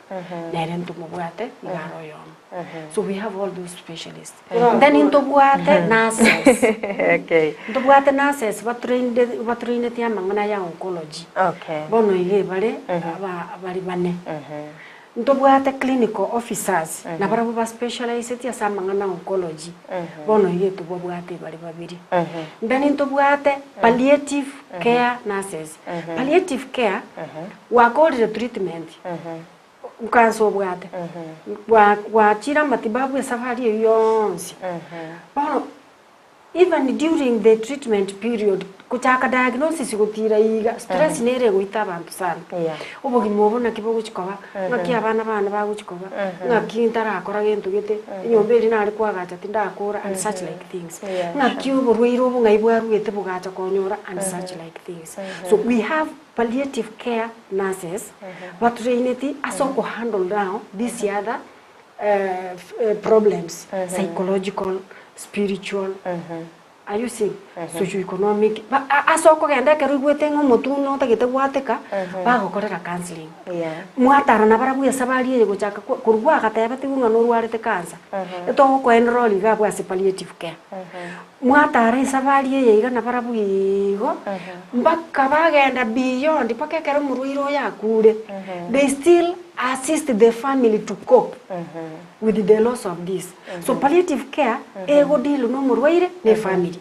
nere ntomobwate iga are oyomo. So we have all those specialists. Then ntobwate nurses, Okay. ntobwate nurses batrained batraineti amang'ana ya oncology, Okay. bono iga ebare aba bare bane. Ntobwate clinical officers nabarabwo ba specialiseti ase amang'ana a oncology, bono iga etobabwate bare babere. Then ntobwate palliative care nurses. Palliative care, gwakorire treatment, cancer obwate, gwa gwachire amatibabu esafari eywo yonsi, bono Even during the treatment period, gochaka diagnosis gotira iga, stress nere egoita abanto sana. Yeah. Obogima obo naki bogochi koba, ng'aki abana bane bagochi koba, ng'aki ntarakora gento gete, enyomba eria nare koagacha tindakora and such like things. Yeah, Ng'aki oborwaire obo ng'ai bwaruete bogacha konyora and such like things. So we have palliative care nurses, batraineti ase okohandle now this other problems, psychological, spiritual, are you seeing? Socio-economic, ba- a- ase okogenda ekero oigwete ng'a omotwe notagete gwateka, bagokorera counselling. Yeah. Mwatara nabarabwo esabari eye gochaka kwa korwa gwagatebetigwe ng'a norwarete cancer, etogokoenroll iga abwo ase palliative care. Mwatara esabari eye iga nabarabwo igo, mpaka bagenda beyond mpaka ekero omorwaire oyo akure, they still assist the family to cope with the loss of this. So palliative care ego deal na omorwaire na efamily.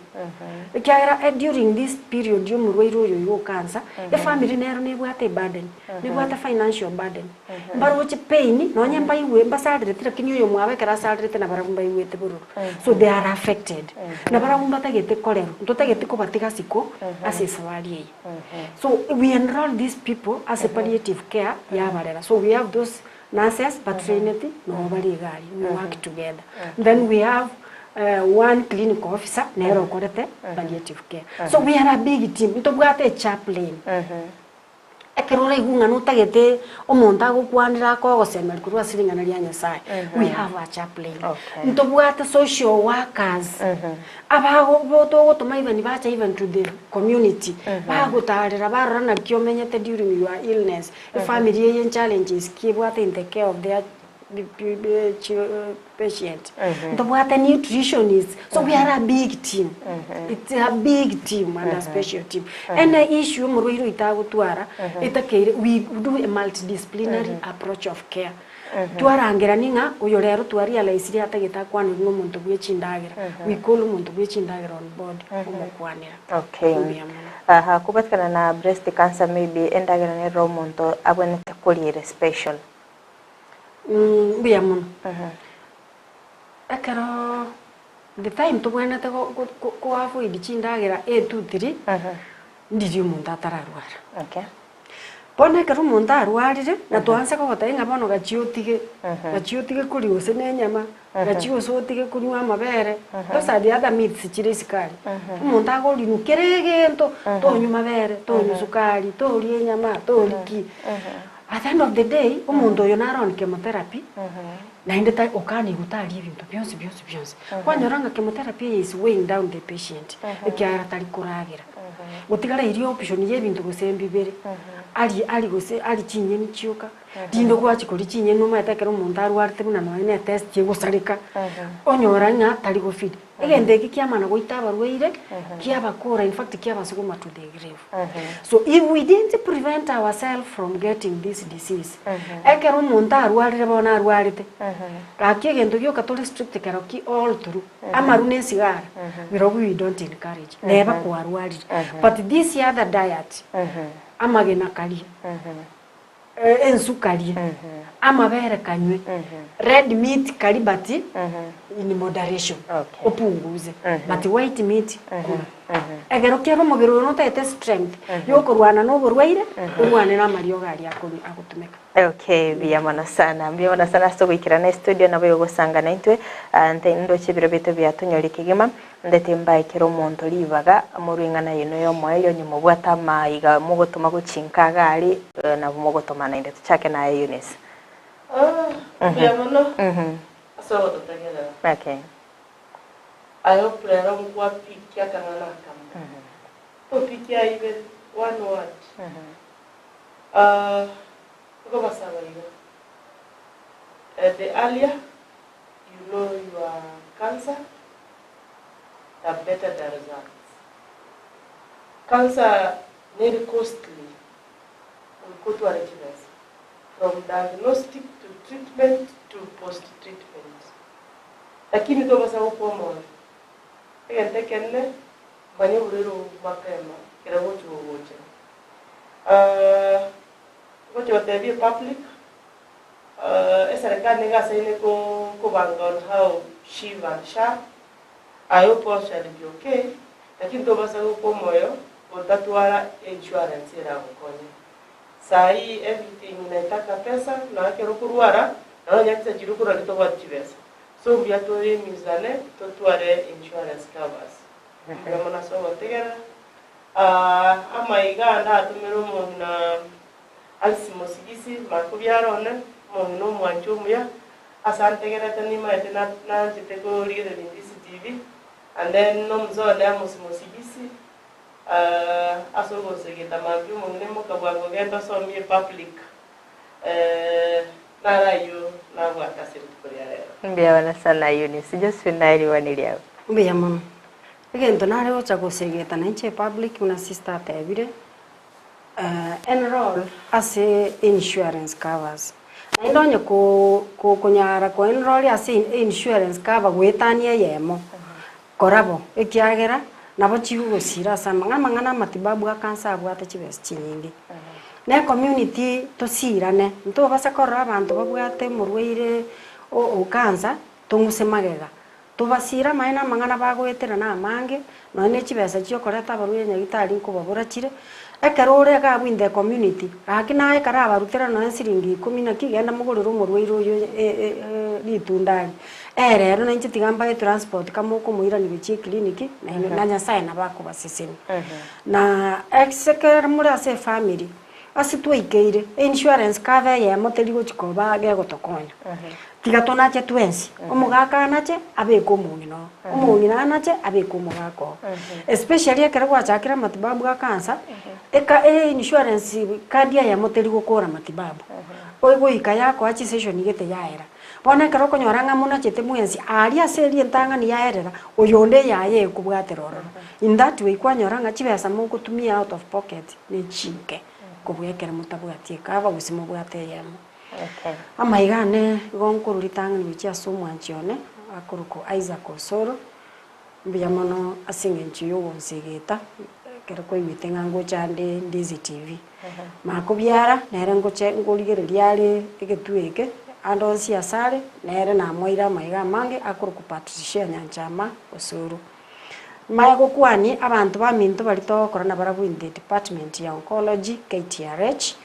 Ekiagera during this period ya omorwaire oyo igo o cancer, efamily nero nebwate eburden, nebwate financial burden. Mbaroche pain, nonye mbaigwe mbasarereti lakini oyomwabo ekero asarerete nabarabwo mbaigwete bororo. So they are affected. Nabarabwo mbatagete korerwa, ntotageti kobatiga isiko ase esabari eye. So we enroll these people ase palliative care yabarera. So we have those nurses batraineti nabo bare iga aria, we work together. Then we have. One clinical officer nere okorete palliative care. So we are a big team, ntobwate echaplain. Ekero oraigwe ng'a notagete omonto agokwanere akogosemeria korwa ase ring'ana ria Nyasaye, we have a chaplain. Ntobwate social workers, abago bo togotoma even bacha even to the community, bagotarera barora naki omenyete during your illness, efamiri eye challenges ki ebwate in the care of their patient. Ntobwate nutritionist, so we are a big team. It's a big team and a special team. Any issue omorwaire oito agotwara, etakeire we do a multidisciplinary approach of care. Twarangerania ng'a oyo rero twarealisire atagete akwanerwe na omonto bwe chindagera, we call omonto bwe chindagera on board omokwanera. Okay. Mbuya mono. Aha, kobatikana na breast cancer maybe endagera nere omonto abwenerete koria ere special. Mbuya mono. Ekero the time tobwenerete ko avoid chindagera a two three, ndiria omonto atararwara. Okay. Bono ekero omonto arwarire, na twaansa kogotebia ng'a bono gachia otige, gachia otige koria gose na enyama, gachia gose otige konywa amabere, those are the other myths chire isiko aria. Omonto akorinwa kera egento, tonywa mabere, tonywa sukari, toria enyama, toria ki. At the end of the day, omonto oyo nare on chemotherapy, naende ta okanigwe taria ebinto bionsi bionsi bionsi. Kwanyora ng'a chemotherapy eye is weighing down the patient, ekiagera tari koragera. Gotigara eria option ya ebinto gose mbibere, arie arie gose arie chinyeni chioka, rinde gwachia koria chinyeni omanyete ekero omonto arwarete buna nonye na etest egosareka, onyora ng'a tari go feed. Egento eke kiamana goita abarwaire, kiabakora in fact kiabasuguma to the grave. So if we didn't prevent ourselves from getting this disease, ekero omonto arwarire bono arwarete, gaki egento gioka tore strict kero ki all through, amaru na esigara, birobio we don't encourage, neba kwarwarire. But this other diet, amagena karia, Ensu karie, amabere kanywe, red meat karie but in moderation, opunguze, but white meat kura. Ekero kiaba omobere oyo notagete strength yokorwana na oborwaire, orwane na amariogo aria agotumeka. Okay, mbuya mono sana, mbuya mono sana ase ogoikerana estudio nabo egosanga naintwe, ndoche ebiro biaito biatonyoria kegima. Ndete mbae kera omonto ribaga, morue ing'ana yaino y'omoerio, onye mobwate amaiga mogotoma gochinka iga aria, nabo mogotoma naende. Tochake naye Eunice. Ah, mbuya mono ase ogototegerera. Okay. I hope rero nkwapikia akang'ana akamo. Topikia ibere, one word. Ah, nkobasaba iga, the earlier you know your cancer, the better the results. Cancer neri costly goika otware chibesa from diagnostic to treatment to post treatment. Lakini tobasa gokwa omoyo, egento ekenene manya oborwaire obo mapema ekero gochi gogochera. Ngochi gotebia epublic. Eserekari nigo asaine kobanga on how SHIF and SHA, I hope all shall be okay, lakini tobasa gokwa omoyo otatwara einsurance eragokonye. Saii everything inaitaka pesa, nonya ekero okorwara, nonya onye chinsa chiria okorwaria tobwati chibesa. So mbuya toimizane totware insurance covers. Mbuya mono ase ogotegerera, amaiga ande atomere omong'ina. Alice Mosigisi, makobiara one, omong'ina omwanchi omuya, ase antegerete nimaete nanchete korigereria Ndizi TV, and then nomzee one Amos Mosigisi, ase ogonsegeta mambia omong'ina imoka bwango genda osomie public, naro ayio nabwate ase rituko ria rero. Mbuya mono sana Eunice. Josephine naye riwani riao. Mbuya mono. Egento nare gocha gosegeta nainche epublic buna sister atebire, Enroll ase insurance covers. Naende onye konyara ko enroll ase insurance cover goetania eyemo, kora bo, ekiagera nabo chigogosira ase amang'ana, amang'ana amatibabu a cancer abwate chibesa chinyinge. Na ecommunity tosirane, ntobasa korora abanto babwate omorwaire o cancer, tong'use magega. Tobasiire amaene amang'ana bagoetera namange, nonya ne chibesa chi'okoreta abarwaire nyagitari nkobabora chire. Ekero ore iga abwo in the community, gaki naye karabarutera nonya siringi ikomi naki genda mogorere omorwaire oyo ritunda arie. Erero nainche tiga mbae transport kama okomoirani gochia eclinic, nainwe na Nyasaye nabo akobasesenia. Na ase ekero more ase efamiri, ase twaikeire, einsurance cover eyemo teri gochi koba gegotokonya. Tiga tonache twensi, omogaka anache abeke omong'ina oo, omong'ina anache abeke omogaka oo. Especially ekero gwachakire amatibabu a cancer, eka einsurance card eyemo teri gokora matibabu, ogoika yakoa chisession gete yaera. Bono ekero okonyora ng'a monachete mwensi aria ase eria entang'ani yaerera, oyonde eyaye ekobwatera ororo. In that way kwanyora ng'a chibesa mogotumia out of pocket ne chinke kobua ekero motabwati ekaba gose mobwate eyemo. Amaiga ane igo nkorwa ritang'ani gochia ase omwanchi one akorokwa Isaac Osoro, mbuya mono ase eng'encho ya ogonsegeta ekero kwaigwete ng'a ngocha nde Ndizi TV. Makobiara nere ngoche nkorigereria are egetuo eke, ande onsi ase are, nere namoeire amaiga amange akorokwa Patricia Nyanchama Osoro. Manye gokwania abanto baminto baria togokora nabarabwo in the department ya oncology KTRH,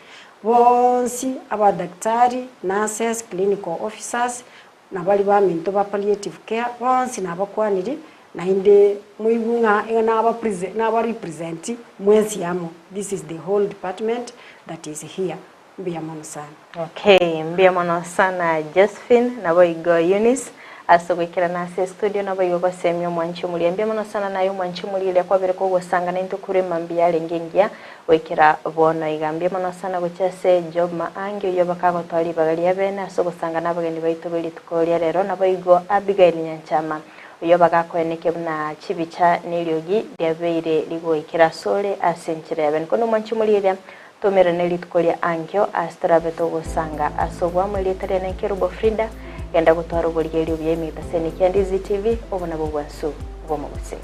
bonsi abadaktari, nurses, clinical officers, na baria baminto ba palliative care, bonsi nabakwaniri, naende moigwe ng'a iga naba prese naba represent mwensi amo, this is the whole department that is here, mbuya mono sana. Okay, mbuya mono sana Josephine naboigo Eunice ase ogoikerana ase estudio naboigo gosemia omwanchi omoria. Mbuya mono sana naye omwanchi omoria eria kwabere kogosanga naintwe korwa emambia yarenge engiya goikera bono iga. Mbuya mono sana gochia ase Job Maangi oyio bakagotoa ribaga ria bene ase ogosanga nabageni baito be rituko ria rero naboigo Abigail Nyanchama oyio bagakoenekia buna chibicha neriogi riabeire rigoikera asore ase enchera ya bene. Korende omwanchi omoria eria Tomerane rituko ria ankio ase torabe togosanga ase oboamo erieta riane Nkerubo Frida, genda gotwara oborigereria obuya ime egetaseni kia Ndizi TV, obo nabwo obwansu bw'omogusii.